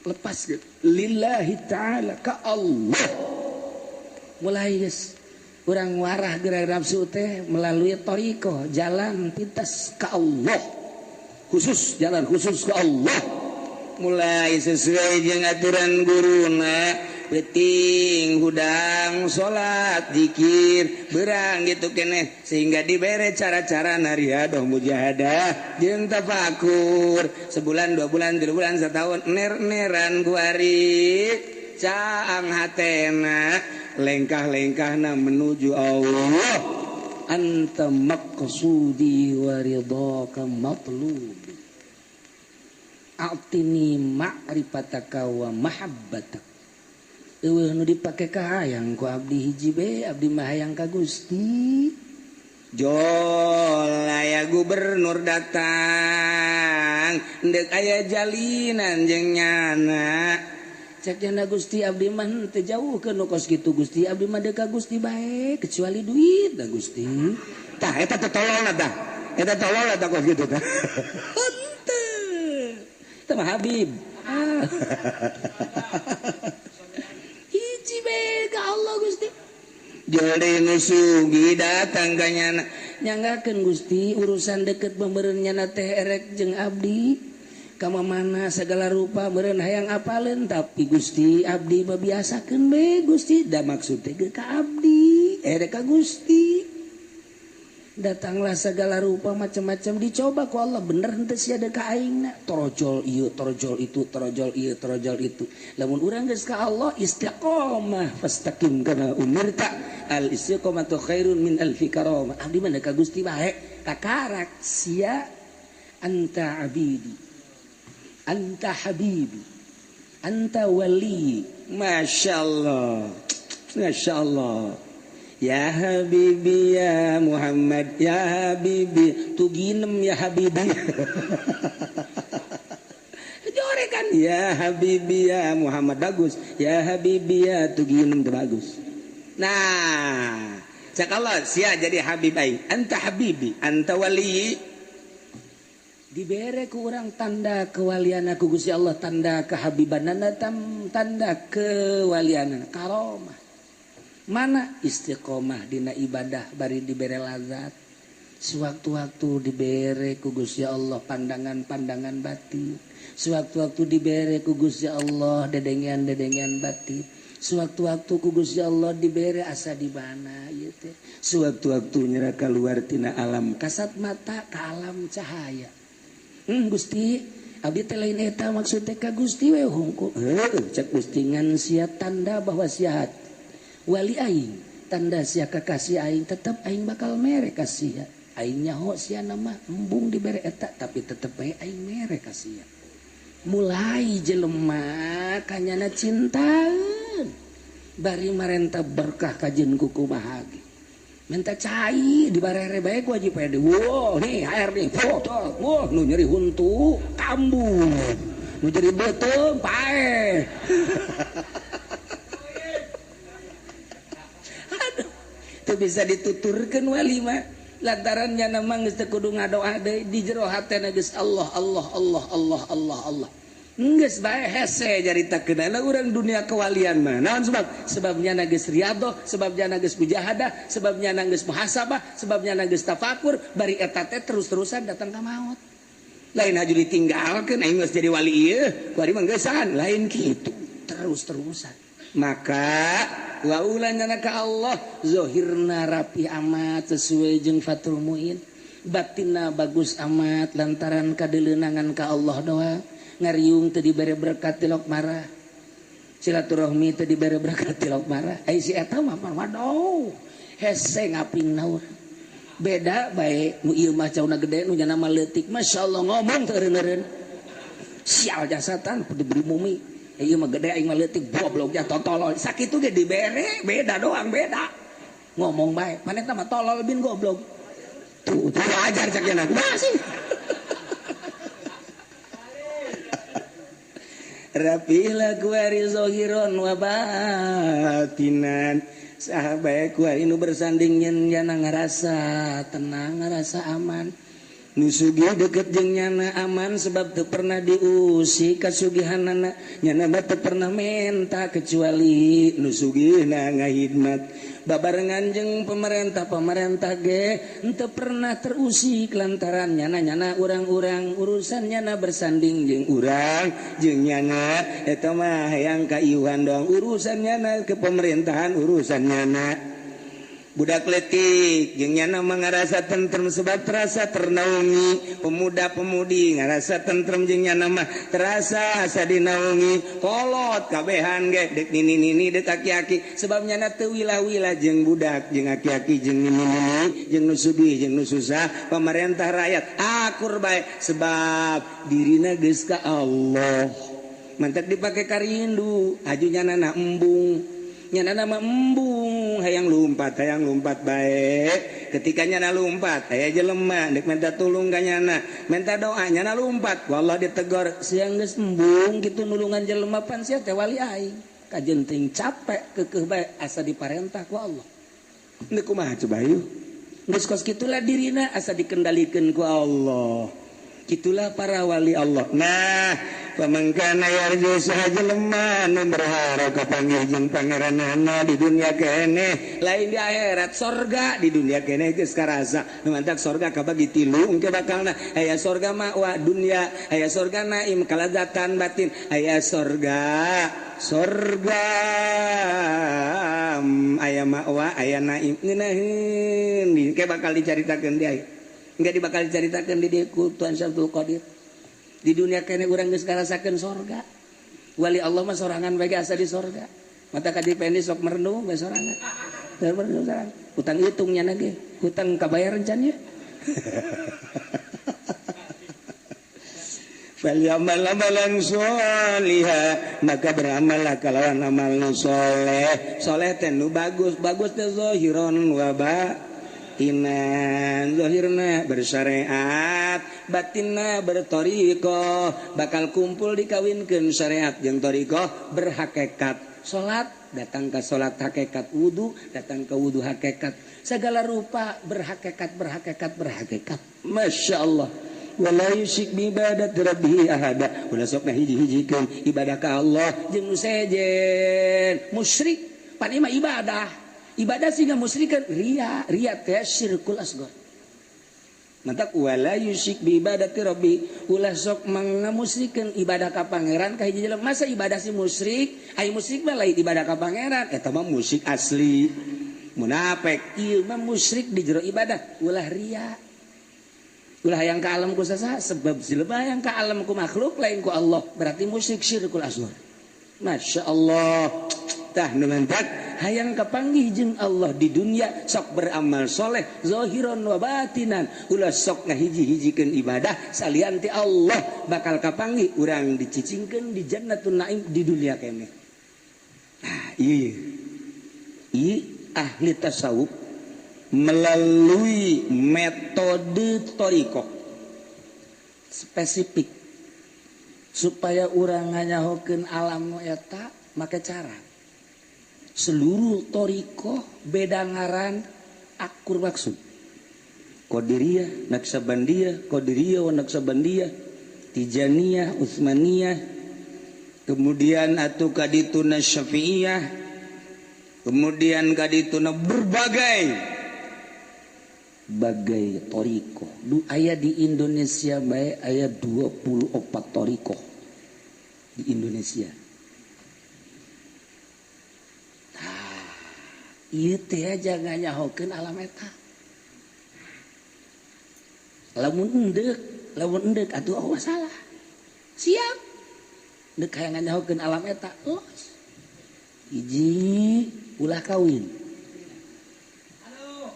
Lepas gitu. Lillahi ta'ala, ka Allah. Mulai geus urang warah gerak nafsu teh melalui thariqah, jalan pintas ka Allah. Khusus, jalan khusus ke Allah. Mulai sesuai jeung aturan guruna, peuting hudang salat, zikir, berang gitu keneh sehingga dibere cara-cara nariadoh, mujahadah jeung tafakur. Sebulan, 2 bulan, 3 bulan, setahun, ner-neran kuari caang hatena, lengkah-lengkahna menuju Allah. Anta maqsudi wa ridhaka matlubi, a'tini ma'rifataka wa mahabbatak. Eueuh nu dipake ka hayang ku abdi hiji be, abdi mah hayang ka Gusti. Jol aya gubernur datang ndek aya jalinan jeung nyana. Cek jana, "Gusti, abdi mah teu jauh ke nu kos kitu. Gusti, abdi mah deuk ka Gusti bae, kecuali duit dah, Gusti." Tah, eta teh tololna, tah eta tololna, tah kos kitu tah. Henteu, eta mah Habib. Ah. Hiji be ka Allah, Gusti. Jol deui nu sugih datang ka nyana, "Nyanggakeun, Gusti, urusan deket pemeureun nyana teh erek jeung abdi kama mana segala rupa meureun hayang apaleun, tapi Gusti, abdi mah biasakeun be, Gusti, da maksud teh ka abdi erek ka Gusti." Datanglah segala rupa macam-macam, dicoba ku Allah, bener henteu sia deuk ka aingna. Torojol ieu, torojol itu, torojol ieu, torojol itu. Lamun urang geus ka Allah, istiqomah, fastaqim kama umirta, al istiqomatu khairun min alfi karamah. Abdi mah ka Gusti bae, kakarak sia, anta abidi, anta habibi, anta wali. Masya Allah, Masya Allah. Ya habibi ya Muhammad, ya habibi tuginem, ya habibi jorekan, ya habibi ya Muhammad bagus, ya habibi ya tuginem bagus. Nah, cak Allah, sia jadi habib aing, anta habibi, anta wali. Dibere ku urang tanda kewalian ku Gusti Allah, tanda kehabibanana, tanda kewalianana, karomah. Mana istiqomah dina ibadah, bari dibere lazat, sewaktu-waktu dibere ku Gusti Allah pandangan-pandangan batin, sewaktu-waktu dibere ku Gusti Allah dedengean-dedengean batin, sewaktu-waktu ku Gusti Allah dibere asa di mana ieu teh, sewaktu-waktu nyera keluar tina alam kasat mata ke alam cahaya. Gusti, abdi teh lain eta maksud teh, ka Gusti we hungkul." Heuh, cek Gusti, ngan sia tanda bahwa sia wali aing, tanda sia kekasih aing, tetep aing bakal mere ka sia. Aing nyaho sia nama embung dibere eta, tapi tetep bae aing mere ka sia. Mulai jelema kanyana cinta, bari marenta berkah kajeun kuku bahagi, minta cai dibarere bae ku Haji Pede. Wow, nih air nih, foto. Wah, nu nyeri huntu kambuh, nu nyeri beuteung paeh. Aduh, teu bisa dituturkeun wali mah, lantaran nya mah geus teu kudu ngadoa deui, di jero hatena geus Allah, Allah, Allah, Allah, Allah, Allah. Geus bae hese caritakeun urang dunia kewalian mah. Naon sebab? Sebabnya geus riyadhah, sebabnya geus mujahadah, sebabnya geus muhasabah, sebabnya geus tafakur, bari eta teh terus-terusan datang ka maut. Lain haju ditinggalkeun, aing geus jadi wali ieu, kuari mah geusan, lain kitu, terus-terusan. Maka waulanya ka Allah, zohirna rapi amat sesuai jeung Fathul Muin, batinna bagus amat lantaran kadeleunangan ka Allah doa. Ngariung teu dibere berkat tilok marah, silaturahmi teu dibere berkat tilok marah. Ai si eta mah, waduh, hese ngapingna urang. Beda bae, nu ieu mah cauna gede, nu nyana mah leutik. Masyaallah, ngomong teu eureun-eureun, sial jasatan diberi mumi. Ieu mah gede aing mah leutik goblok ya tolol. Sakitu ge dibere beda doang beda. Ngomong bae, maneh mah tolol bin goblok. Tuh, tuh ajar cak nya kumaha sih. Rapilah kuari zohiron wa batinan. Sahabat kuari nu bersanding nyen nyana ngarasa tenang, ngarasa aman. Nu sugih deket jeung nyana aman sebab teu pernah diusik kasugihanana. Nyana mah teu pernah menta kecuali nu sugihna ngahidmat. Babarengan jeung pemerintah-pemerintah ge henteu pernah terusik lantaran nyana-nyana urang-urang urusan nyana bersanding jeung urang jeung nyana eta mah hayang kaiuhan doang urusan nyana ke pemerintahan urusan nyana. Budak letik jeung nyana mah ngarasa tentrem sebab terasa ternaungi, pemuda-pemudi ngarasa tentrem jeung nyana mah terasa asa dinaungi, kolot kabehan ge dek nini-nini dek aki-aki sebab nyana teu wilah-wilah jeung budak jeung aki-aki jeung nini-nini jeung nu sugih jeung nu susah, pemerintah rakyat akur bae sebab dirina geus ka Allah. Mantak dipake karindu aju nyana na embung. Nyana nama embung hayang lumpat bae. Ketika nyana lumpat aya jelema dek minta tulung ka nyana, minta doa nyana lumpat, wallah ditegor siang geus embung kitu nulungan jelema pan sia teh wali aing. Kajenting capek keukeuh bae asa diparentah ku Allah. Deuk kumaha coba yeuh? Geus kos kitulah dirina asa dikendalikeun ku Allah. Itulah para wali Allah. Nah, pamangkana yarju saha jelema nu berharap kapanggih jeung pangeranana di dunia keneh, lain di akhirat sorga di dunia keneh geus karasa. Nu mantak sorga kabagi tilu engke bakalna aya sorga ma'wa dunia, aya sorga naim kalazatan batin, aya sorga sorga aya ma'wa aya naim ngeunaheun engke bakal dicaritakeun di akhir. Enggak dibakal diceritakan di dieu Tuhan Syabdul Qadir. Di dunia kene urang geus ngarasakeun sorga. Wali Allah mah sorangan bae asa di sorga. Mata ka dipendi sok merenung bae sorangan. Merenung sorangan. Hutang hitung nya ge, hutang kabayar encan nya. Falyamal amalan sholiha, maka beramallah kalawan amal nu soleh. Soleh teh nu bagus, bagus teh zahiron wa batinan. Zahirna bersyariat, batinna berthariqah, bakal kumpul dikawinkeun syariat jeung thariqah berhakikat. Salat datang ke salat hakikat, wudu datang ke wudu hakikat, segala rupa berhakikat berhakikat berhakikat. Masya Allah. Wala yusyrik bi ibadati rabbih ahada. Ulah sok ngahiji-hijikeun ibadah ka Allah jeung nu sejen. Musyrik pan ieu mah ibadah. Ibadah sehingga musyrikan ria, ria teh syirkul asghar. Mantak wala yusyrik bi ibadati rabbi, ulah sok mangamusyrikeun ibadah ka pangeran ka hiji jelema. Masa ibadah si musyrik, ai musyrik mah lain ibadah ka pangeran, eta mah musyrik asli. Munafik ieu mah musyrik di jero ibadah, ulah ria. Ulah yang ka alam ku saha, sebab jelema yang ka alam ku makhluk lain ku Allah, berarti musyrik syirkul asghar. Masya Allah. Tah nu mantak hayang kapanggih jeung Allah di dunia sok beramal soleh zahiron wa batinan, ulah sok ngahiji-hijikeun ibadah salian ti Allah, bakal kapanggih urang dicicingkeun di jannatun naim di dunia keneh. Nah, ieu ieu ahli tasawuf melalui metode thariqah spesifik supaya urang nganyahokeun alam nu eta make cara. Seluruh thariqah beda ngaran akur maksud. Qadiriyah, Naqsyabandiyah, Qadiriyah wa Naqsyabandiyah, Tijaniyah, Utsmaniyah, kemudian atuh kadituna Syafi'iyah, kemudian kadituna berbagai bagai thariqah. Du aya di Indonesia bae aya 24 thariqah di Indonesia. Ieu teh jangan nyahokeun alam eta. Lamun endek atuh oh salah. Siap. Endek hayang nyahokeun alam eta, los. Hiji ulah kawin. Halo,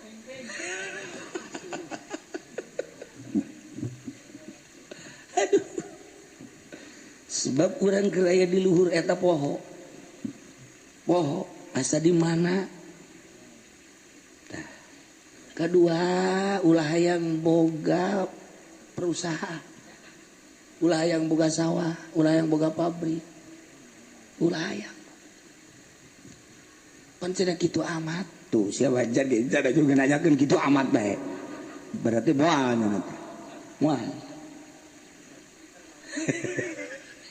Aduh. Sebab urang keur aya di luhur eta poho. Poho asa di mana? Tah. Kedua, ulah hayang boga perusahaan. Ulah hayang boga sawah, ulah hayang boga pabrik. Ulah hayang. Pan cenah kitu amat. Tuh siapa jadi ada juga nanyakeun kitu amat bae. Berarti moal nya nanti. Moal.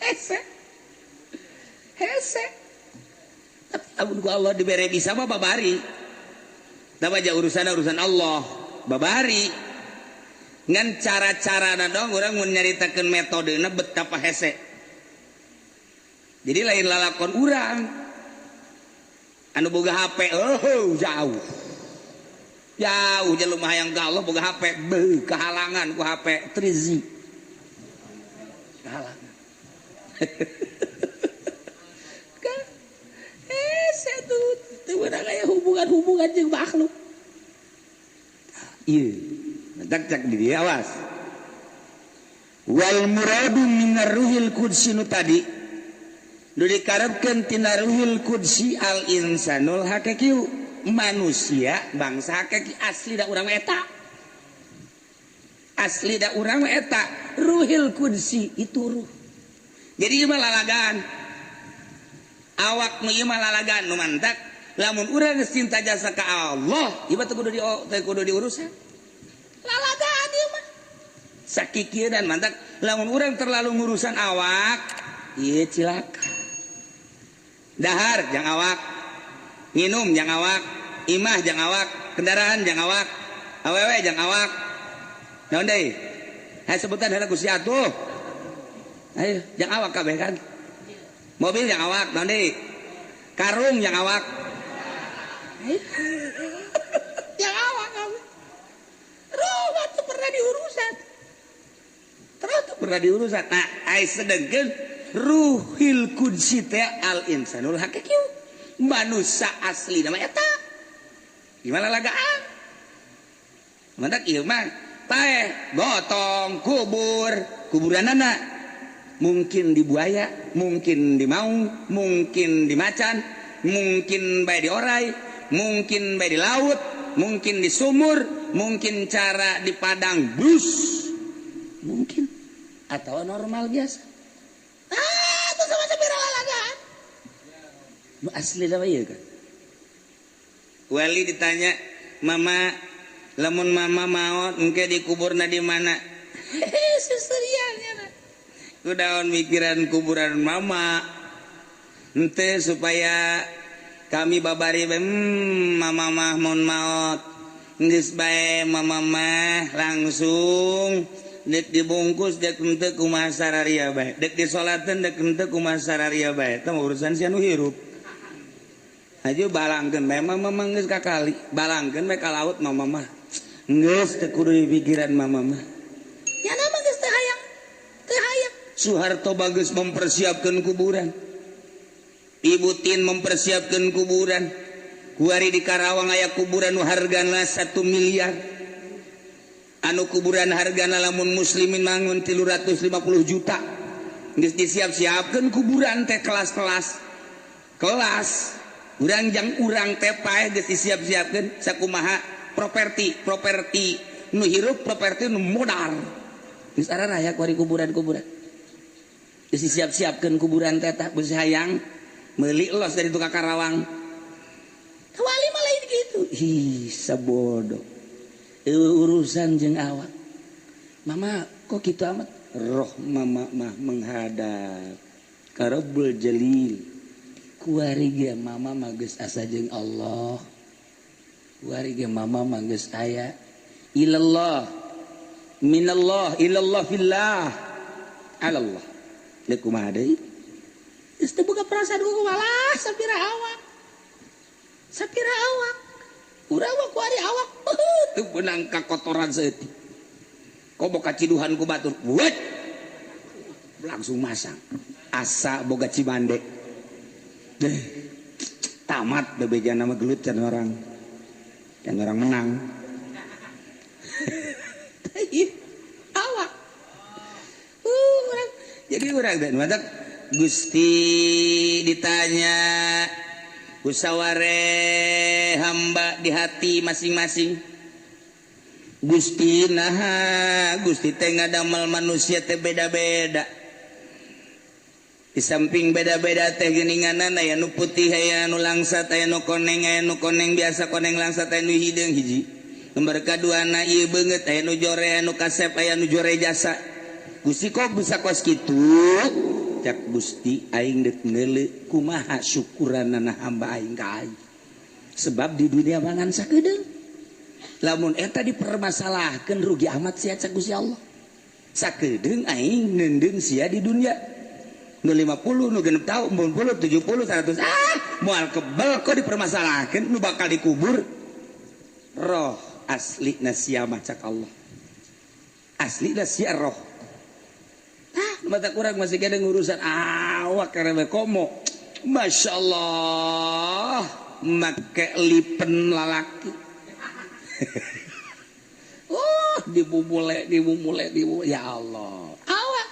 Hese. Hese. Tapi lamun ku Allah dibere bisa mah babari. Tah aja urusan Allah, babari. Ngan cara-carana dong urang mun nyaritakeun metodena betapa hese. Jadi lain lalakon urang. Anu boga HP, oh jauh. Jauh jelema hayang ka Allah boga HP, beuh kahalangan ku HP 3G. Kahalangan. Hese tuh teu meunang aya hubungan-hubungan jeung makhluk. Ieu, cak di dieu awas. Wal muradu minar ruhil qudsi nu tadi. Nu dikarepkeun tina ruhil qudsi al insanul haqiqi, manusia bangsa hakiki asli da urang eta. Asli da urang eta ruhil qudsi itu ruh. Jadi ieu mah lalagan. Awak nu ieu mah lalagan nu mantak lamun urang geus cinta jasa ka Allah, ieu mah teu kudu diurusan. Lalagan ieu mah. Sakikieu dan mantak lamun urang terlalu ngurusan awak, ieu cilaka. Dahar jang awak, nginum jang awak, imah jang awak, kendaraan jang awak, awewe jang awak. Naon deui? Hayo sebutan heula ku si atuh. Ayo jang awak kabeh kan. Mobil jang awak, naon deui? Karung jang awak. Jang awak kabeh. Rumah teu pernah diurusan. Terus teu pernah diurusan. Nah, ai sedengkeun ruhil qudsi teh al insanul haqiqi, manusia asli nama eta. Gimana lagaan? Mantak ieu mah paeh gotong kubur, kuburanana mungkin di buaya, mungkin di maung, mungkin di macan, mungkin bae di orai, mungkin bae di laut, mungkin di sumur, mungkin cara di padang bus, mungkin atau normal biasa. Ah, itu sama sapira lalagaan. Nu asli nama ieu kan. Wali ditanya, "Mama, lamun mama maot engke dikuburna di mana?" Hehe, susurian nya. Kudaon mikiran kuburan mama. Henteu supaya kami babari bae, mama mah mun maot. Geus bae mama mah langsung dek dibungkus dek henteu kumaha sararia bae. Dek disolateun dek henteu kumaha sararia bae. Eta mah urusan si anu hirup. Aja balangkeun bae mama mah geus ka kali, balangkeun bae ka laut mama mah. Geus teu kudu dipikiran mama mah. Nya mah geus teu hayang. Teu hayang. Soeharto bagus mempersiapkan kuburan. Ibu Tin mempersiapkan kuburan. Kuari di Karawang aya kuburan nu hargana 1 miliar. Anu kuburan hargana lamun muslimin mangun 350 juta. Geus disiap-siapkeun kuburan teh kelas-kelas. Kelas urang jang urang teh paeh geus disiap-siapkeun sakumaha properti, properti nu hirup, properti nu modal. Geus araraya kuari kuburan-kuburan. Geus disiap-siapkeun kuburan teh tah geus hayang meuli los dari tukang Karawang. Wali mah lain gitu. Ih, sabodo. Urusan jeung awak. Mama kok kitu amat? Roh mama mah menghadap ka Rabbul Jalil. Kuari ge mama mah geus asa jeung Allah. Kuari ge mama mah geus aya ilallah minallah ilallah fillah alallah. Deuk kumaha deui? Geus teu boga perasaan ku malah sapira awak. Sapira awak. Urang mah kuari awak teu beunang kakotoran saeutik. Komo kaciduhan ku batur. Wet. Langsung masang. Asa boga cimande. Deh. Tamat bebejana mah gelut can orang. Can orang menang. Awak. Urang jadi urang dan mantak Gusti ditanya usaware hamba di hati masing-masing. Gusti naha Gusti teh ngadamel manusia teh beda-beda. Di samping beda-beda teh geuninganna aya nu putih, aya nu langsat, aya nu koneng, aya nu koneng biasa, koneng langsat, aya nu hideung hiji. Nomor kaduana ieu beungeut, aya nu jore, aya nu kasep, aya nu jore jasa. Gusti kok bisa kos kitu? Cak Gusti aing deuk neuleu kumaha syukuranana hamba aing ka aing. Sebab di dunia mangan sakedeung. Lamun eta dipermasalahkeun rugi amat sia cak Gusti Allah. Sakedeung aing neundeun sia di dunia. Nu 50, nu 60 tahun, 40, 70, 100, ah moal kebel kok dipermasalahkeun, nu bakal dikubur. Roh asli sia mah cak Allah. Asli sia roh. Ah, mata kurang masih kena ngurusan awak karena komo. Masya Allah, make lipen lalaki. Oh, dibubule, dibubule, dibubule. Ya Allah, awak.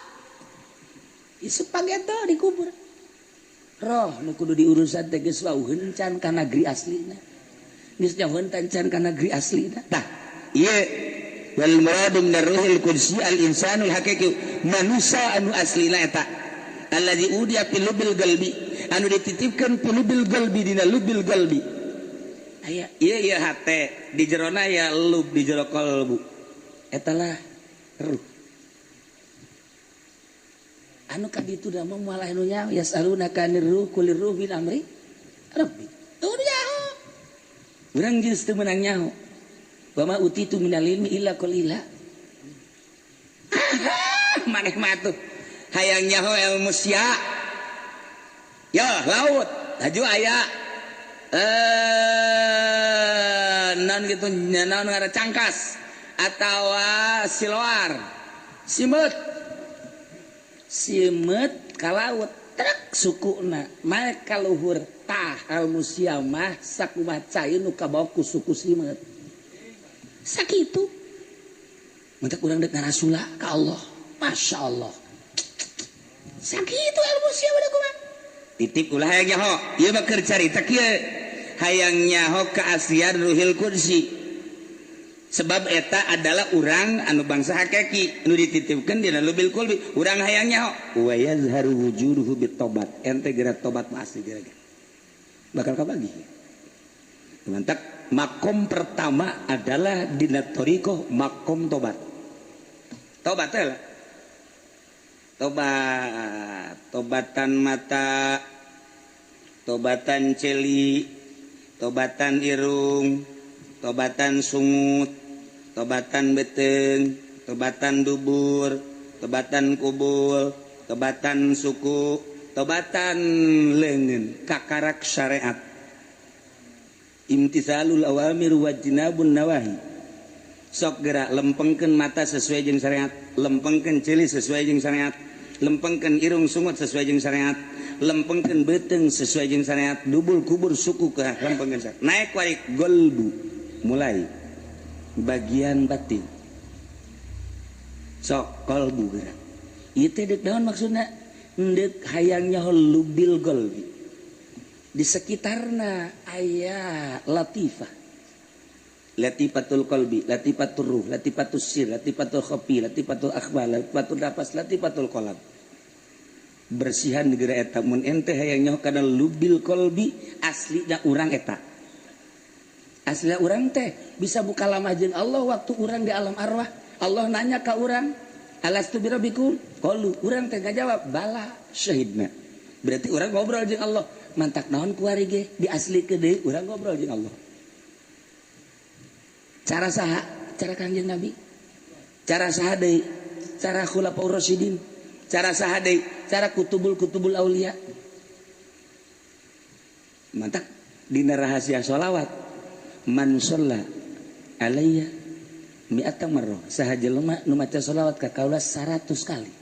Isu pageto dikubur. Roh nu kudu diurusan teh geus wauheun can ka negeri aslina. Geus jauheun can ka negeri aslina. Tah, ieu wal muradu min ar-ruhil qudsi al-insanul haqiqi, manusia anu aslina eta alladzi udiya fil lubil qalbi, anu dititipkeun fil lubil qalbi, dina lubil qalbi. Aya ieu ieu hate di jerona ya lub, di jero kalbu. Eta lah ruh. Anu ka ditu da mah moal anu nyaho, yasalunaka anir ruh kulir ruh min amri rabbi. Tuh nyaho. Urang geus teu meunang nyaho. Wa ma utitu minal ilmi illa qalila. Maneh mah tuh hayang nyaho ilmu sia. Ya laut haju aya naon gitu, naon ngaran cangkas atawa siloar. Simeut. Simeut ka laut trek sukuna mah ka luhur. Tah ilmu sia mah sakumaha cai nu kabawa ku suku simeut. Sakitu. Mentak urang deuk ngarasula ka Allah. Masya Allah. Sakitu ilmu sia udah kumaha. Titip ulah hayang nyaho. Ieu mah keur carita kieu. Hayang nyaho keaslian Ruhil Qudsi. Sebab eta adalah urang anu bangsa hakiki nu dititipkeun dina lubil qulbi. Urang hayang nyaho wa yazharu wujuduhu bitobat. Ente geura tobat mah asli geura. Bakal kabagi. Mantak makom pertama adalah dina thariqah makom tobat. Tobat teh lah. Tobat, tobatan mata, tobatan celi, tobatan irung, tobatan sungut, tobatan beteng, tobatan dubur, tobatan kubul, tobatan suku, tobatan leungeun, kakarak syariat. Imtisalul awamir wajnabun nawahi. Sok gerak lempengkeun mata sesuai jeung syariat, lempengkeun ceuli sesuai jeung syariat, lempengkeun irung sungut sesuai jeung syariat, lempengkeun beuteung sesuai jeung syariat, dubul kubur suku ke lempengkeun syariat. Naik warik golbu mulai bagian batin. Sok kolbu gerak. Ieu teh deuk naon maksudna? Deuk hayang nyaho lubil golbi. Di sekitarna aya latifah. Latifatul qalbi, latifatul ruh, latifatul sir, latifatul khafi, latifatul akhbar, latifatul nafas, latifatul qalb. Bersihan geura eta mun ente hayang nyaho kana lubil qalbi aslina urang eta. Aslina urang teh bisa buka lamah jeung Allah waktu urang di alam arwah. Allah nanya ka urang, alastu birabbikum? Qalu, urang teh ngajawab bala syahidna. Berarti urang ngobrol jeung Allah. Mantak naon kuari ge diaslikeun deui urang ngobrol jeung Allah. Cara saha? Cara Kangjeng Nabi. Cara saha deui? Cara Khulafaur Rasyidin. Cara saha deui? Cara kutubul-kutubul aulia. Mantak dina rahasia sholawat man sholla alayya mi'ata marrah, saha jelema nu maca sholawat ka kaula 100 kali.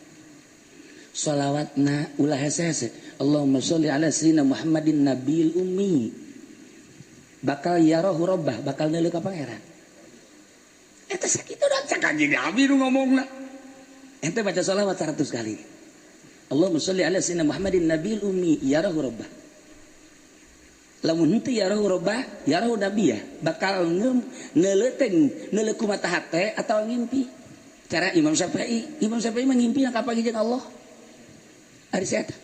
Sholawatna ulah hese-hese. Allahumma sholli ala sayyidina Muhammadin nabil ummi. Bakal yarahu rabbah, bakal neuleuh ka pangeran. Eta sakitu da cak Kanjeng Nabi nu ngomongna. Ente baca sholawat 100 kali. Allahumma sholli ala sayyidina Muhammadin nabil ummi yarahu rabbah. Lamun henteu yarahu rabbah, yarahu nabiyah, bakal neuleuteng neuleuh ku mata hate atawa ngimpi. Cara Imam Syafi'i, Imam Syafi'i mah ngimpi kapanggih jeung Allah. Ari si eta.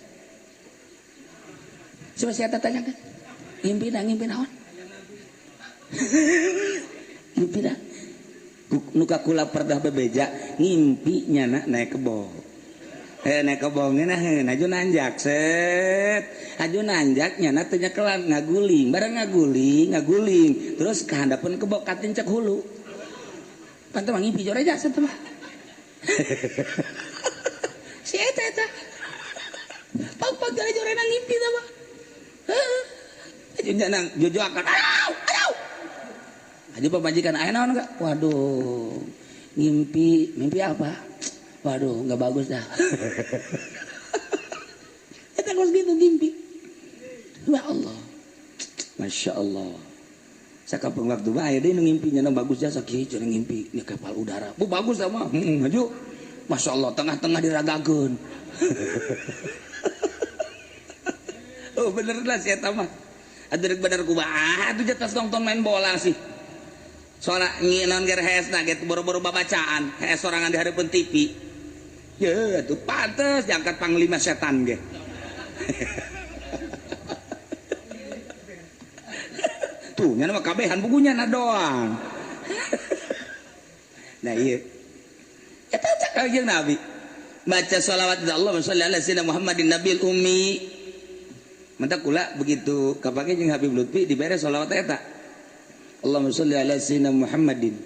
Coba si eta tanyakeun. Ngimpi na ngimpi naon? Ngimpi na nu kakula perdah bebeja ngimpi nyana naik kebo. Naik kebo ngeunaheun aju nanjak set. Aju nanjak nyana teu nyekelan ngaguling, bareng ngaguling, ngaguling terus kahandapeun kebo katincek hulu. Pantes mah ngimpi joreja cenah mah. Si eta eta. Pag-pag jorena ngimpi tah mah. Heeh. Aju nyana jojoakan. Aduh, aduh. Aju pamajikan aya naon enggak? Waduh, ngimpi, mimpi apa? Waduh, enggak bagus dah. Eta kos gitu ngimpi. Ya Allah. Masya Allah. Sakapeung waktu bae deui nu ngimpi nya bagus jasa kieu cenah ngimpi nya kapal udara. Bu bagus dah mah. Heeh, maju. Masya Allah, tengah-tengah diragakeun. Oh bener lah si eta mah. Atuh rek bener kumaha atuh jatah nonton main bola sih. Soalna ngieun ger heesna ge boro-boro babacaan, hees sorangan di hareupeun TV. Ye atuh pantes diangkat panglima setan ge. Tuh nya mah kabehan bukunya na doang. Nah ieu. Eta cak kanjeng Nabi. Baca sholawat Allahumma sholli ala sayyidina Muhammadin nabil ummi. Mantap kula begitu kapake jeung Habib Lutfi dibere sholawat eta. Allahumma sholli ala sayyidina Muhammadin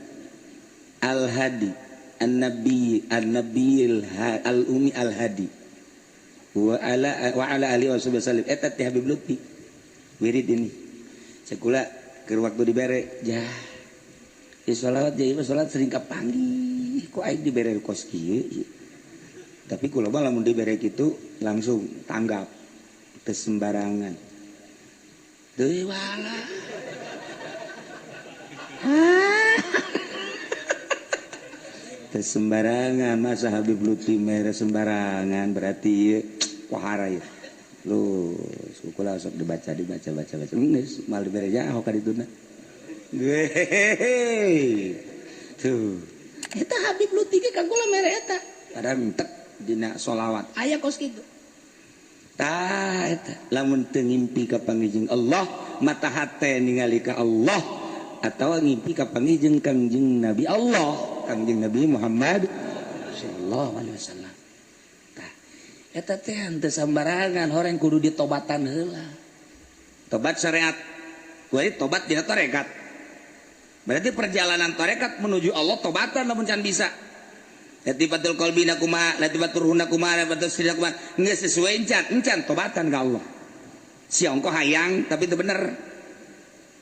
al-hadi an-nabi an-nabiyil al-ummi al-hadi wa ala alihi wasallam. Eta teh Habib Lutfi wirid ini. Cekula keur waktu dibere jah. Di sholawat jadi sholawat sering kapanggih kok aing dibere kos kieu. Tapi kula mah lamun dibere kitu langsung tanggap teu sembarangan. Deui wala. Teu sembarangan masa Habib Lutfi mere sembarangan berarti ieu wahara ieu. Lu kula sok dibaca dibaca baca baca geus mal dibere jaho ka dituna. Hehehe. Tuh. Eta Habib Lutfi ge ka kula mere eta. Padahal entek dina sholawat aya kos kitu. Tah eta lamun teu ngimpi ka panggih Allah, mata hate ningali ka Allah atawa ngimpi ka panggih Kangjeng Nabi Allah, Kangjeng Nabi Muhammad sallallahu alaihi wasallam. Tah eta teh henteu sambarangan horeng kudu ditobatan heula. Tobat syariat, kuari tobat dina tarekat. Berarti perjalanan tarekat menuju Allah tobatan lamun can bisa. Latifatul qalbina kumaha, latifatul ruhna kumaha, latifatul sirna kumaha, geus sesuai encan, encan tobatan ka Allah. Si ongko hayang tapi itu bener.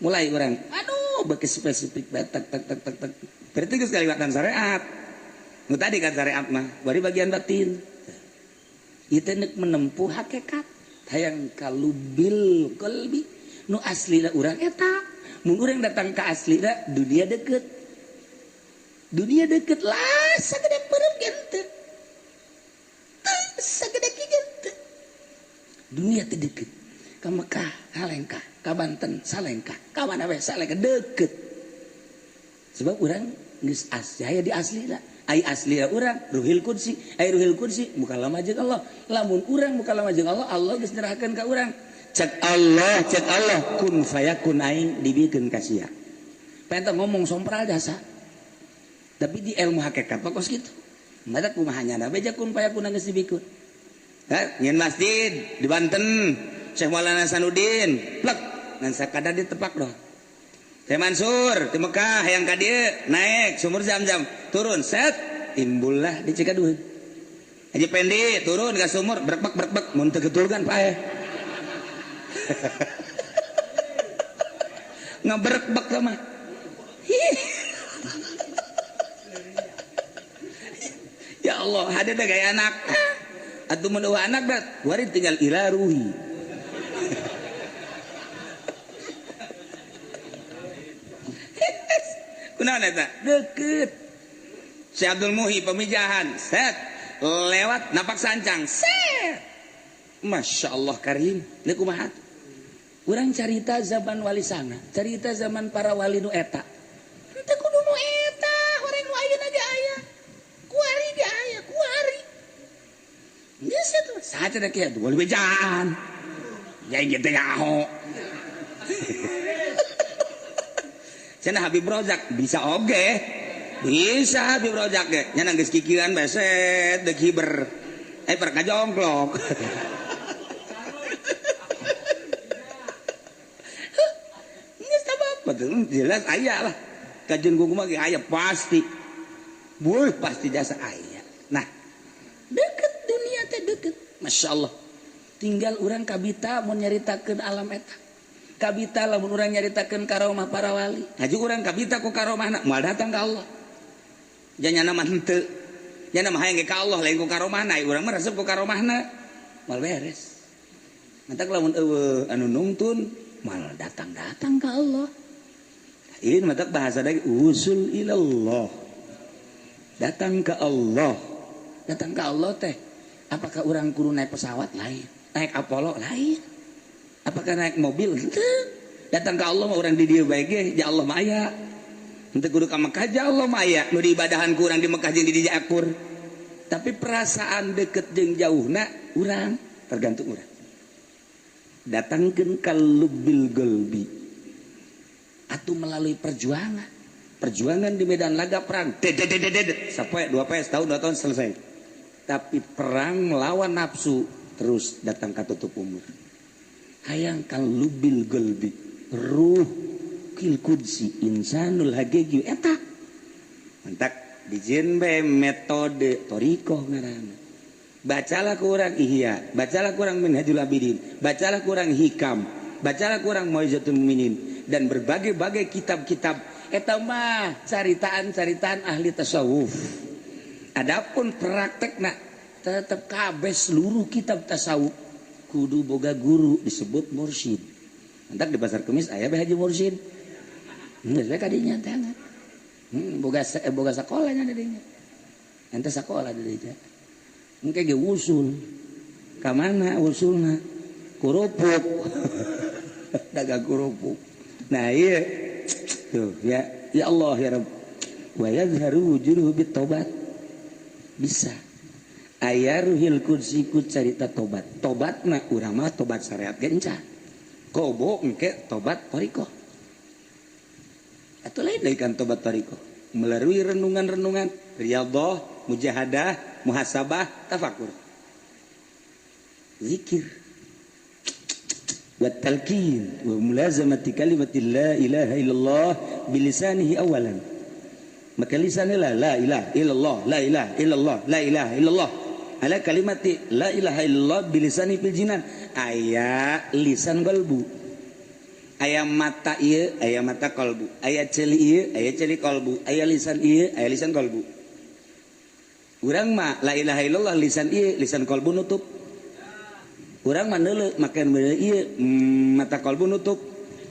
Mulai urang, aduh beuki spesifik bae tak tak tak tak tak. Berarti geus kaliwatan syariat. Nu tadi kan syariat mah, bari bagian batin. Ieu teh neuk menempuh hakikat, hayang kalubil qalbi nu aslina urang eta. Mun urang datang ka aslina dunia deket. Dunia deket lah sagede peureum ge henteu. Teu sagede kieu ge henteu. Dunia teh deket. Ka Mekah halengkah, ka Banten salengkah, ka mana we salengkah deket. Sebab urang geus asli aya di aslina. Ai aslina urang ruhil qudsi, ai ruhil qudsi mukalama jeung Allah. Lamun urang mukalama jeung Allah, Allah geus nyerahkeun ka urang. Cek Allah kun fayakun aing dibikeun ka sia. Pengen ngomong sompral jasa. Tapi di ilmu hakikat mah kos kitu. Mata kumaha nyana beja kun fayakun geus dibikeun. Hah, nyeun masjid di Banten, Syekh Maulana Hasanuddin, plek ngan sakadar ditepak doh. Syekh Mansur di Mekah hayang ka dieu naik sumur Zam-Zam, turun set timbullah di Cikaduheun. Haji Pendi turun ka sumur berbek-berbek mun teu getulkan paeh. Ngaberbek mah. Ya Allah, ada dah gaya anak. Atuh mun eueuh anak dah, wari tinggal ila ruhi. Kunaon eta? Deket. Syekh Abdul Muhi pemijahan, set lewat napak sancang, set. Masya Allah karim. Ini kumaha? Urang carita zaman wali sanga, carita zaman para wali nu eta. Henteu kudu nu eta, horeng nu ayeuna ge aya. Kuari ge aya, kuari. Geus atuh, saha cenah kieu atuh wali bejaan. Ya ieu teh nyaho. Cenah Habib Rozak bisa oge. Bisa Habib Rozak ge. Nya geus kikieuan beset deuk hiber. Per kajongklok. Geus apa jelas aya lah. Kajian gua mah ge aya pasti. Buh pasti jasa aya. Nah, deket dunia teh deket. Masya Allah. Tinggal urang kabita mun nyaritakeun alam eta. Kabita lamun urang nyaritakeun karomah para wali. Haji urang kabita ku karomahna moal datang ka Allah. Janyana mah henteu. Nyana mah hayang ge ka Allah lain ku karomahna, urang mah resep ku karomahna. Moal beres. Mantak lamun eueuh anu nungtun moal datang-datang ka Allah. Ini mantak bahasa lagi usul ilallah. Datang ke Allah. Datang ke Allah teh apakah urang kudu naik pesawat lain, naik Apollo lain? Apakah naik mobil? Henteu. Datang ke Allah mah urang di dieu bae ge, ja Allah mah aya. Henteu kudu ka Mekah ja Allah mah aya. Nu diibadahan ku urang di Mekah jeung di dieu akur. Tapi perasaan deket jeung jauhna urang tergantung urang. Datangkeun ka lubbil qalbi. Atuh melalui perjuangan. Perjuangan di medan laga perang. Dedet sapoe 2 poe setahun 2 tahun selesai. Tapi perang melawan nafsu terus datang ka tutup umur. Hayang kalubil qalbi ruh kil qudsi insanul haqiqi eta mantak dijieun bae metode thariqah ngaranna. Bacalah kurang Ihya, bacalah kurang Minhajul Abidin, bacalah kurang Hikam, bacalah kurang Mau'izatul Mukminin dan berbagai-bagai kitab-kitab eta mah caritaan-caritaan ahli tasawuf. Adapun praktekna tetep kabeh seluruh kitab tasawuf kudu boga guru disebut mursyid. Mantak di pasar Kemis aya bae Haji Mursyid. Geus bae kadinya teh. Boga boga sakolanya di dinya. Ente sakola di dinya. Engke ge usul. Ka mana usulna? Kerupuk. Dagang kerupuk. Nah ieu tuh ya ya Allah ya Rabb. Wa yazharu wujuduhu bit taubat. Bisa. Aya ruhil qudsi ku carita tobat. Tobatna urang mah tobat syariat ge encan. Kobo engke tobat thariqah. Atuh lain deui kan tobat thariqah. Melalui renungan-renungan, riyadhah, mujahadah, muhasabah, tafakur. Zikir. Wa talqin wa mulazamati kalimati la ilaha illallah bilisanihi awalan. Maka lisannya la ilaha illallah, la ilaha illallah, la ilaha illallah. Ala kalimati la ilaha illallah bilisani fil jinan. Aya lisan qalbu. Aya mata ieu, aya mata qalbu. Aya ceuli ieu, aya ceuli qalbu. Aya lisan ieu, aya lisan qalbu. Urang mah la ilaha illallah lisan ieu, lisan qalbu nutup. Urang mah neuleuh make meuleuh ieu, mata qalbu nutup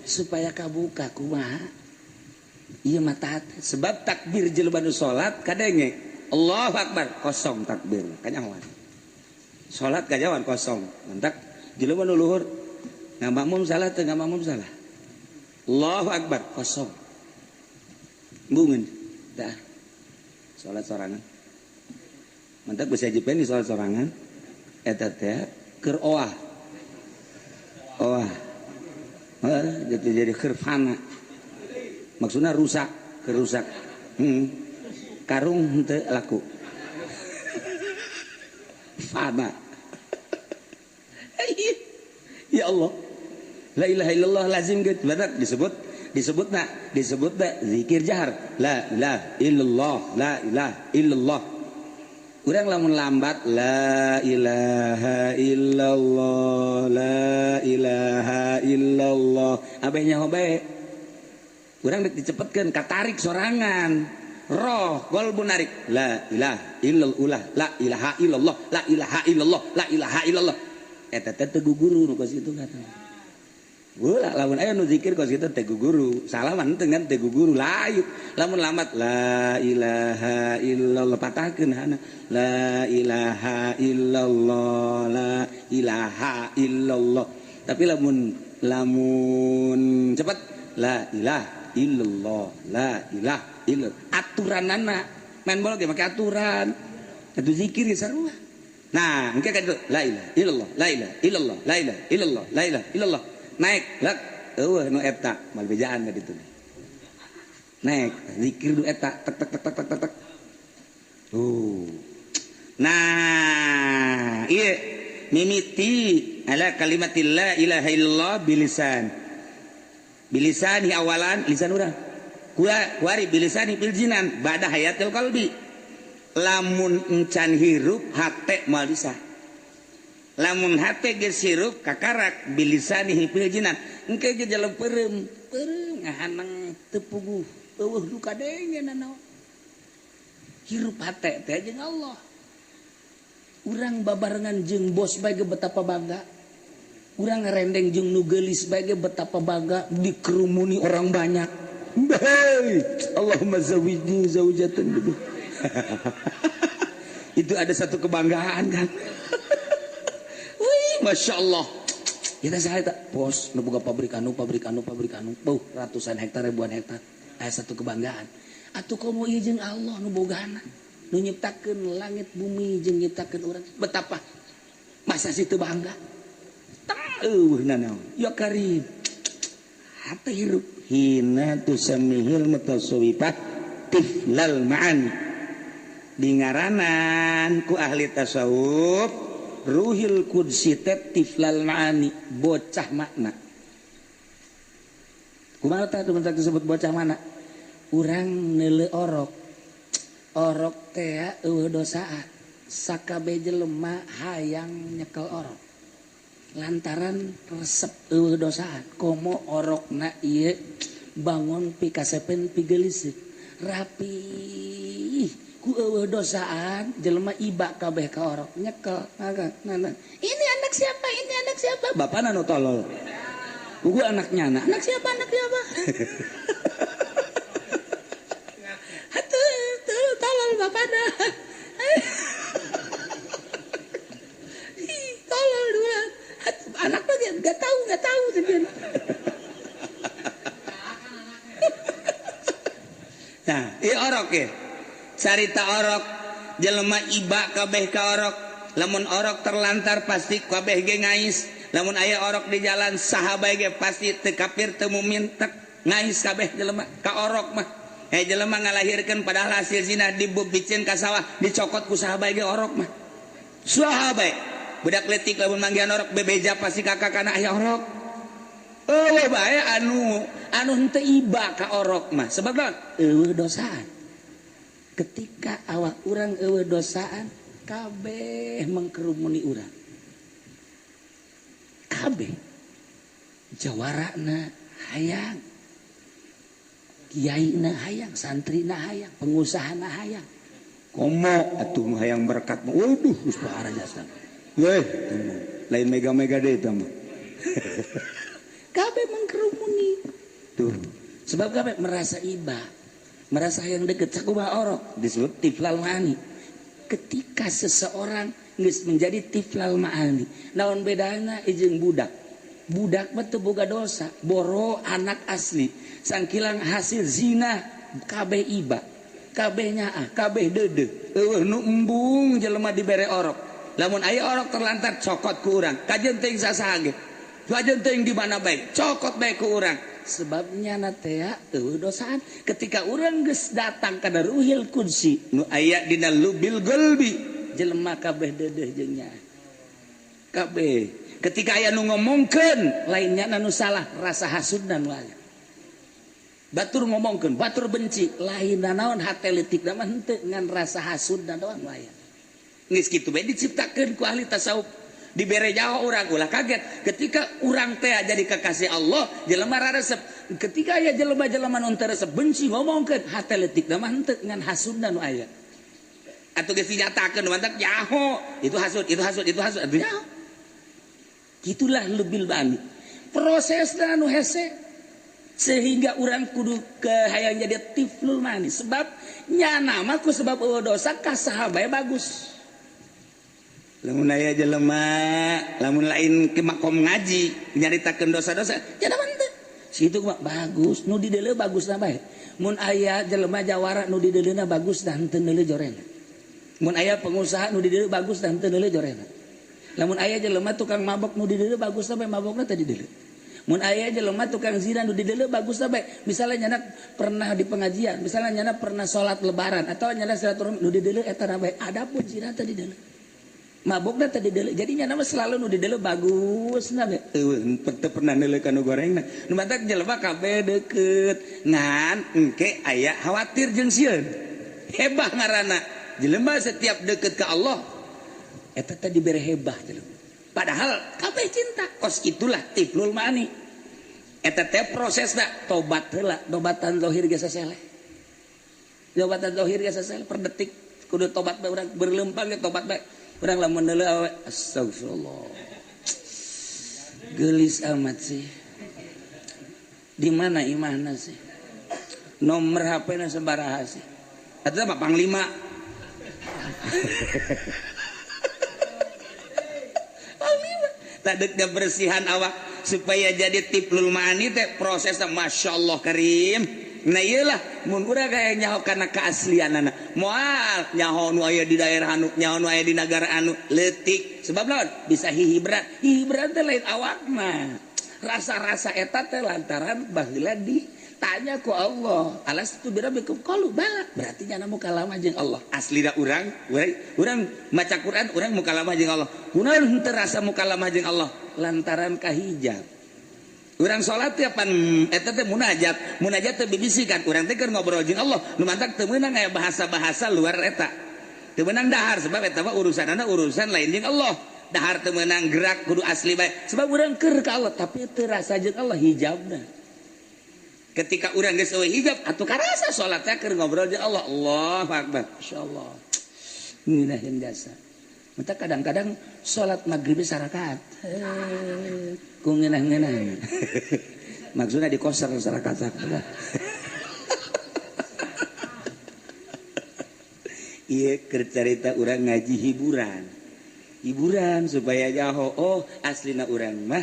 supaya kabuka kumaha. Ieu mata hati. Sebab takbir jelema nu salat kadenge Allahu Akbar kosong takbir kanyahoan. Salat kanyahoan kosong. Mantak jelema nu luhur ngamakmum salah teu ngamakmum salah. Allahu Akbar kosong. Bungeun tah. Salat sorangan. Mantak bisa jipen di salat sorangan eta teh keur oah. Oah. Heuh jadi keur fana. Maksudnya rusak, kerusak. Karung henteu laku. Fana. Ya Allah. La ilaha illallah lazim gitu. Badak disebutna zikir jahar. La ilaha illallah, la ilaha illallah. Urang lamun lambat la ilaha illallah, la ilaha illallah. Abeh nyaho bae. Urang dek dicepetkeun katarik sorangan. Roh qalbu narik la ilaha illallah, la ilaha illallah, la ilaha illallah, la ilaha illallah. Eta teh teu guguru nu kos kitu kan. Ulah lamun aya nu zikir kos kitu teh guru, salaman teh kan teh guru layu. Lamun lamat la ilaha illallah patahkeun hana. La ilaha illallah, la ilaha illallah. Tapi lamun lamun cepat la ilaha illallah, la ilaha illallah. Aturanana main bola ge make aturan. Atuh zikir ge sarua. Nah, engke ka ditu la ilaha illallah, la ilaha illallah, la ilaha illallah, la ilaha illallah. Naik lek eueuh nu eta mal bejaan ka ditu. Naik zikir nu eta tek tek tek tek tek tek. Nah, ieu mimiti ala kalimatil la ilaha illallah bilisan. Bilisani awalan lisan urang. Kuari bilisani bil jinan ba'da hayatil qalbi. Lamun encan hirup hate moal bisa. Lamun hate geus hirup kakarak bilisani fil jinan. Engke ge jalan peureum, peureum ngahanang teu puguh, eueuh nu kadenge nanaon. Hirup hate teh jeung Allah. Urang babarengan jeung bos bae ge betapa bangga. Urang ngarendeng jeung nu geulis bae ge betapa bangga dikerumuni orang banyak. Baik, Allahumma zawijni zaujatan. Itu ada satu kebanggaan kan. Wih, Masya Allah. Kita saya tak bos nu boga pabrik anu, pabrik anu, pabrik anu, beuh ratusan hektar, ribuan hektar. Aya satu kebanggaan. Atuh komo ieu jeung Allah nu bogana, nu nyiptakeun langit bumi jeung nyiptakeun urang. Betapa masa sih teu bangga? Tang eueuh nanaon. Ya karim. Hate hirup hina tusamihil mutasawwifah tiflal ma'ani. Dingaranan ku ahli tasawuf ruhil qudsi teh tiflal ma'ani, bocah makna. Kumaha tah teman disebut bocah mana? Urang neuleuh orok. Orok teh eueuh dosaan. Sakabeh jelema hayang nyekel orok. Lantaran resep eueuh dosaan. Komo orokna ieu bangun pikasepen pigeuliseun. Rapi ku eueuh dosaan jelema iba kabeh ka orok nyekel. Nah, ini anak siapa? Ini anak siapa? Bapana nu tolol. Ugu anaknya anak. Anak siapa? Anak siapa? Atuh, tuh tolol bapana. Tolol dua. Anak mah enggak tahu, enggak tahu sebenarnya. Nah, ieu orok ye. Carita orok jelema iba kabeh ka orok. Lamun orok terlantar pasti kabeh ge ngais. Lamun aya orok di jalan saha bae ge pasti teu kafir teu mukmin tek ngais kabeh jelema ka orok mah. Jelema ngalahirkeun padahal hasil zina dibubicin ka sawah dicokot ku saha bae ge orok mah. Saha bae budak leutik lamun manggihan orok bebeja pasti kakak kana aya orok. Eueuh bae anu anu henteu iba ka orok mah sebab naon? Eueuh dosaan. Ketika awak urang eueuh dosaan kabeh mengkerumuni urang. Kabeh jawarana hayang, kiaina hayang, santrina hayang, pengusahana hayang. Komo atuh hayang berkat mah. Waduh, geus parah jasa. Weh, lain mega-mega deui eta mah. Kabeh mengkerumuni. Tuh, sebab kabeh merasa iba, merasa hayang deket sakumaha orok disebut tiflal ma'ani. Ketika seseorang geus menjadi tiflal ma'ani, naon bedana jeung budak? Budak mah teu boga dosa, boro anak asli, sangkilang hasil zina kabeh iba, kabeh nyaah, kabeh deudeuh, eueuh nu embung jelema dibere orok. Lamun aya orok terlantar cokot ku urang, kajeun teuing sasaha ge. Kajeun teuing di mana bae, cokot bae ku urang. Sebabnya na teh eueuh dosaan. Ketika urang geus datang kana ruhil qudsi nu aya dina lubil qalbi, jelema kabeh deudeuh jeung nyaah. Kabeh. Ketika aya nu ngomongkeun lainnya nu salah, rasa hasudna nu aya. Batur ngomongkeun, batur benci, lain naon hate leutikna mah henteu ngan rasa hasudna doang nu aya. Geus kitu bae diciptakeun ku ahli tasawuf. Dibere nyawa urang ulah kaget ketika urang teh jadi kekasih Allah jelema raresep. Ketika aya jelema-jelema nu teu resep benci ngomongkeun hate leutikna mah henteu ngan hasudna nu aya. Atuh geus dinyatakeun mantak nyaho, itu hasud, itu hasud, itu hasud, atuh nyaho. Gitulah lebih bani. Prosesna anu hese sehingga urang kudu ke hayang jadi tiflul manis sebab nyana mah ku sebab eueuh dosa ka saha bae bagus. Lamun aya jelema lamun lain ke makom ngaji nyaritakeun dosa-dosa nyana mah teu. Situ mah bagus nu di deuleu bagusna bae. Mun aya jelema jawara nu di deuleuna bagus dah henteu neuleu jorena. Mun aya pengusaha nu di deuleu bagus dah henteu neuleu jorena. Lamun aya jelema tukang mabok nu di deuleu bagus bae mabokna teh di deuleu. Mun aya jelema tukang zina nu di deuleu bagus bae. Misalnya nyana pernah di pengajian, misalnya nyana pernah salat lebaran atau nyana silaturahmi nu di deuleu eta bae. Adapun zina teh di deuleu. Mabokna teh di deuleu. Jadi nyana mah selalu nu di deuleu bagus na bae. Eueuh teu pernah neuleu ka nu gorengna. Nu matak jelema kabeh deukeut ngan engke aya khawatir jeung sieun. Hebah ngaranna. Jelema setiap deukeut ka Allah eta teh dibere hebah jelema. Padahal kabeh cinta kos itulah tiflul mani. Eta teh prosesna tobat heula, tobatan zahir geus saseleh. Tobatan zahir geus saseleh per detik kudu tobat bae urang berlempang ge tobat bae. Urang lamun neuleuh awe astagfirullah. Geulis amat sih. Di mana imahna sih? Nomor HP-na sabaraha sih? Eta mah panglima. Tadek kebersihan awak supaya jadi tiflul mani teh prosesna masyaallah karim. Nah iyalah mun urang kaya nyaho kana keaslianana moal nyaho nu aya di daerah anu nyaho nu aya di nagara anu leutik sebab naon bisa hihibran hihibran teh lain awakna rasa-rasa eta teh lantaran baheula ditanya ku Allah alastu birabbikum qalu bala berarti nyana mukalamah jeung Allah aslina urang urang maca Quran urang mukalamah jeung Allah kunaon henteu rasa mukalamah jeung Allah lantaran kahijab. Urang salat teh pan eta teh munajat, munajat teh bibisikan urang teh keur ngobrol jeung Allah nu mantak teu meunang aya bahasa-bahasa luar eta. Teu meunang dahar sebab eta mah urusanana urusan lain jeung Allah. Dahar teu meunang gerak kudu asli bae sebab urang keur ka Allah tapi teu rasa jeung Allah hijabna. Ketika urang geus eueuh hijab atuh karasa salat teh keur ngobrol jeung Allah. Allahu akbar. Insyaallah. Ngeunaheun jasa. Mata kadang-kadang salat maghrib sarakaat. Ku ngeunah-ngeunah. Maksudnya di koser sarakaat. Ieu keur carita urang ngaji hiburan. Hiburan supaya nyaho oh aslina urang mah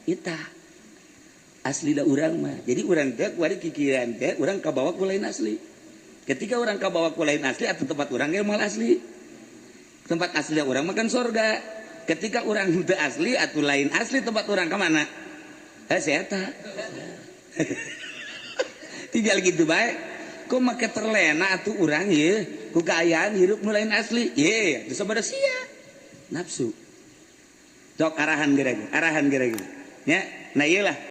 eta. Aslina urang mah. Jadi urang teh kuari kikiran teh urang kabawa ku lain asli. Ketika urang kabawa ku lain asli atau tempat urang ge moal asli. Tempat asli orang makan sorga. Ketika orang henteu asli atau lain asli tempat orang kemana? Saya tak. Tinggal gitu baik. Kok make terlena atuh urang ye? Ku kaayaan hirup nu lain asli. Ye, dosa pada sia. Nafsu. Dok arahan geura, arahan geura. Nya, nah ieu lah.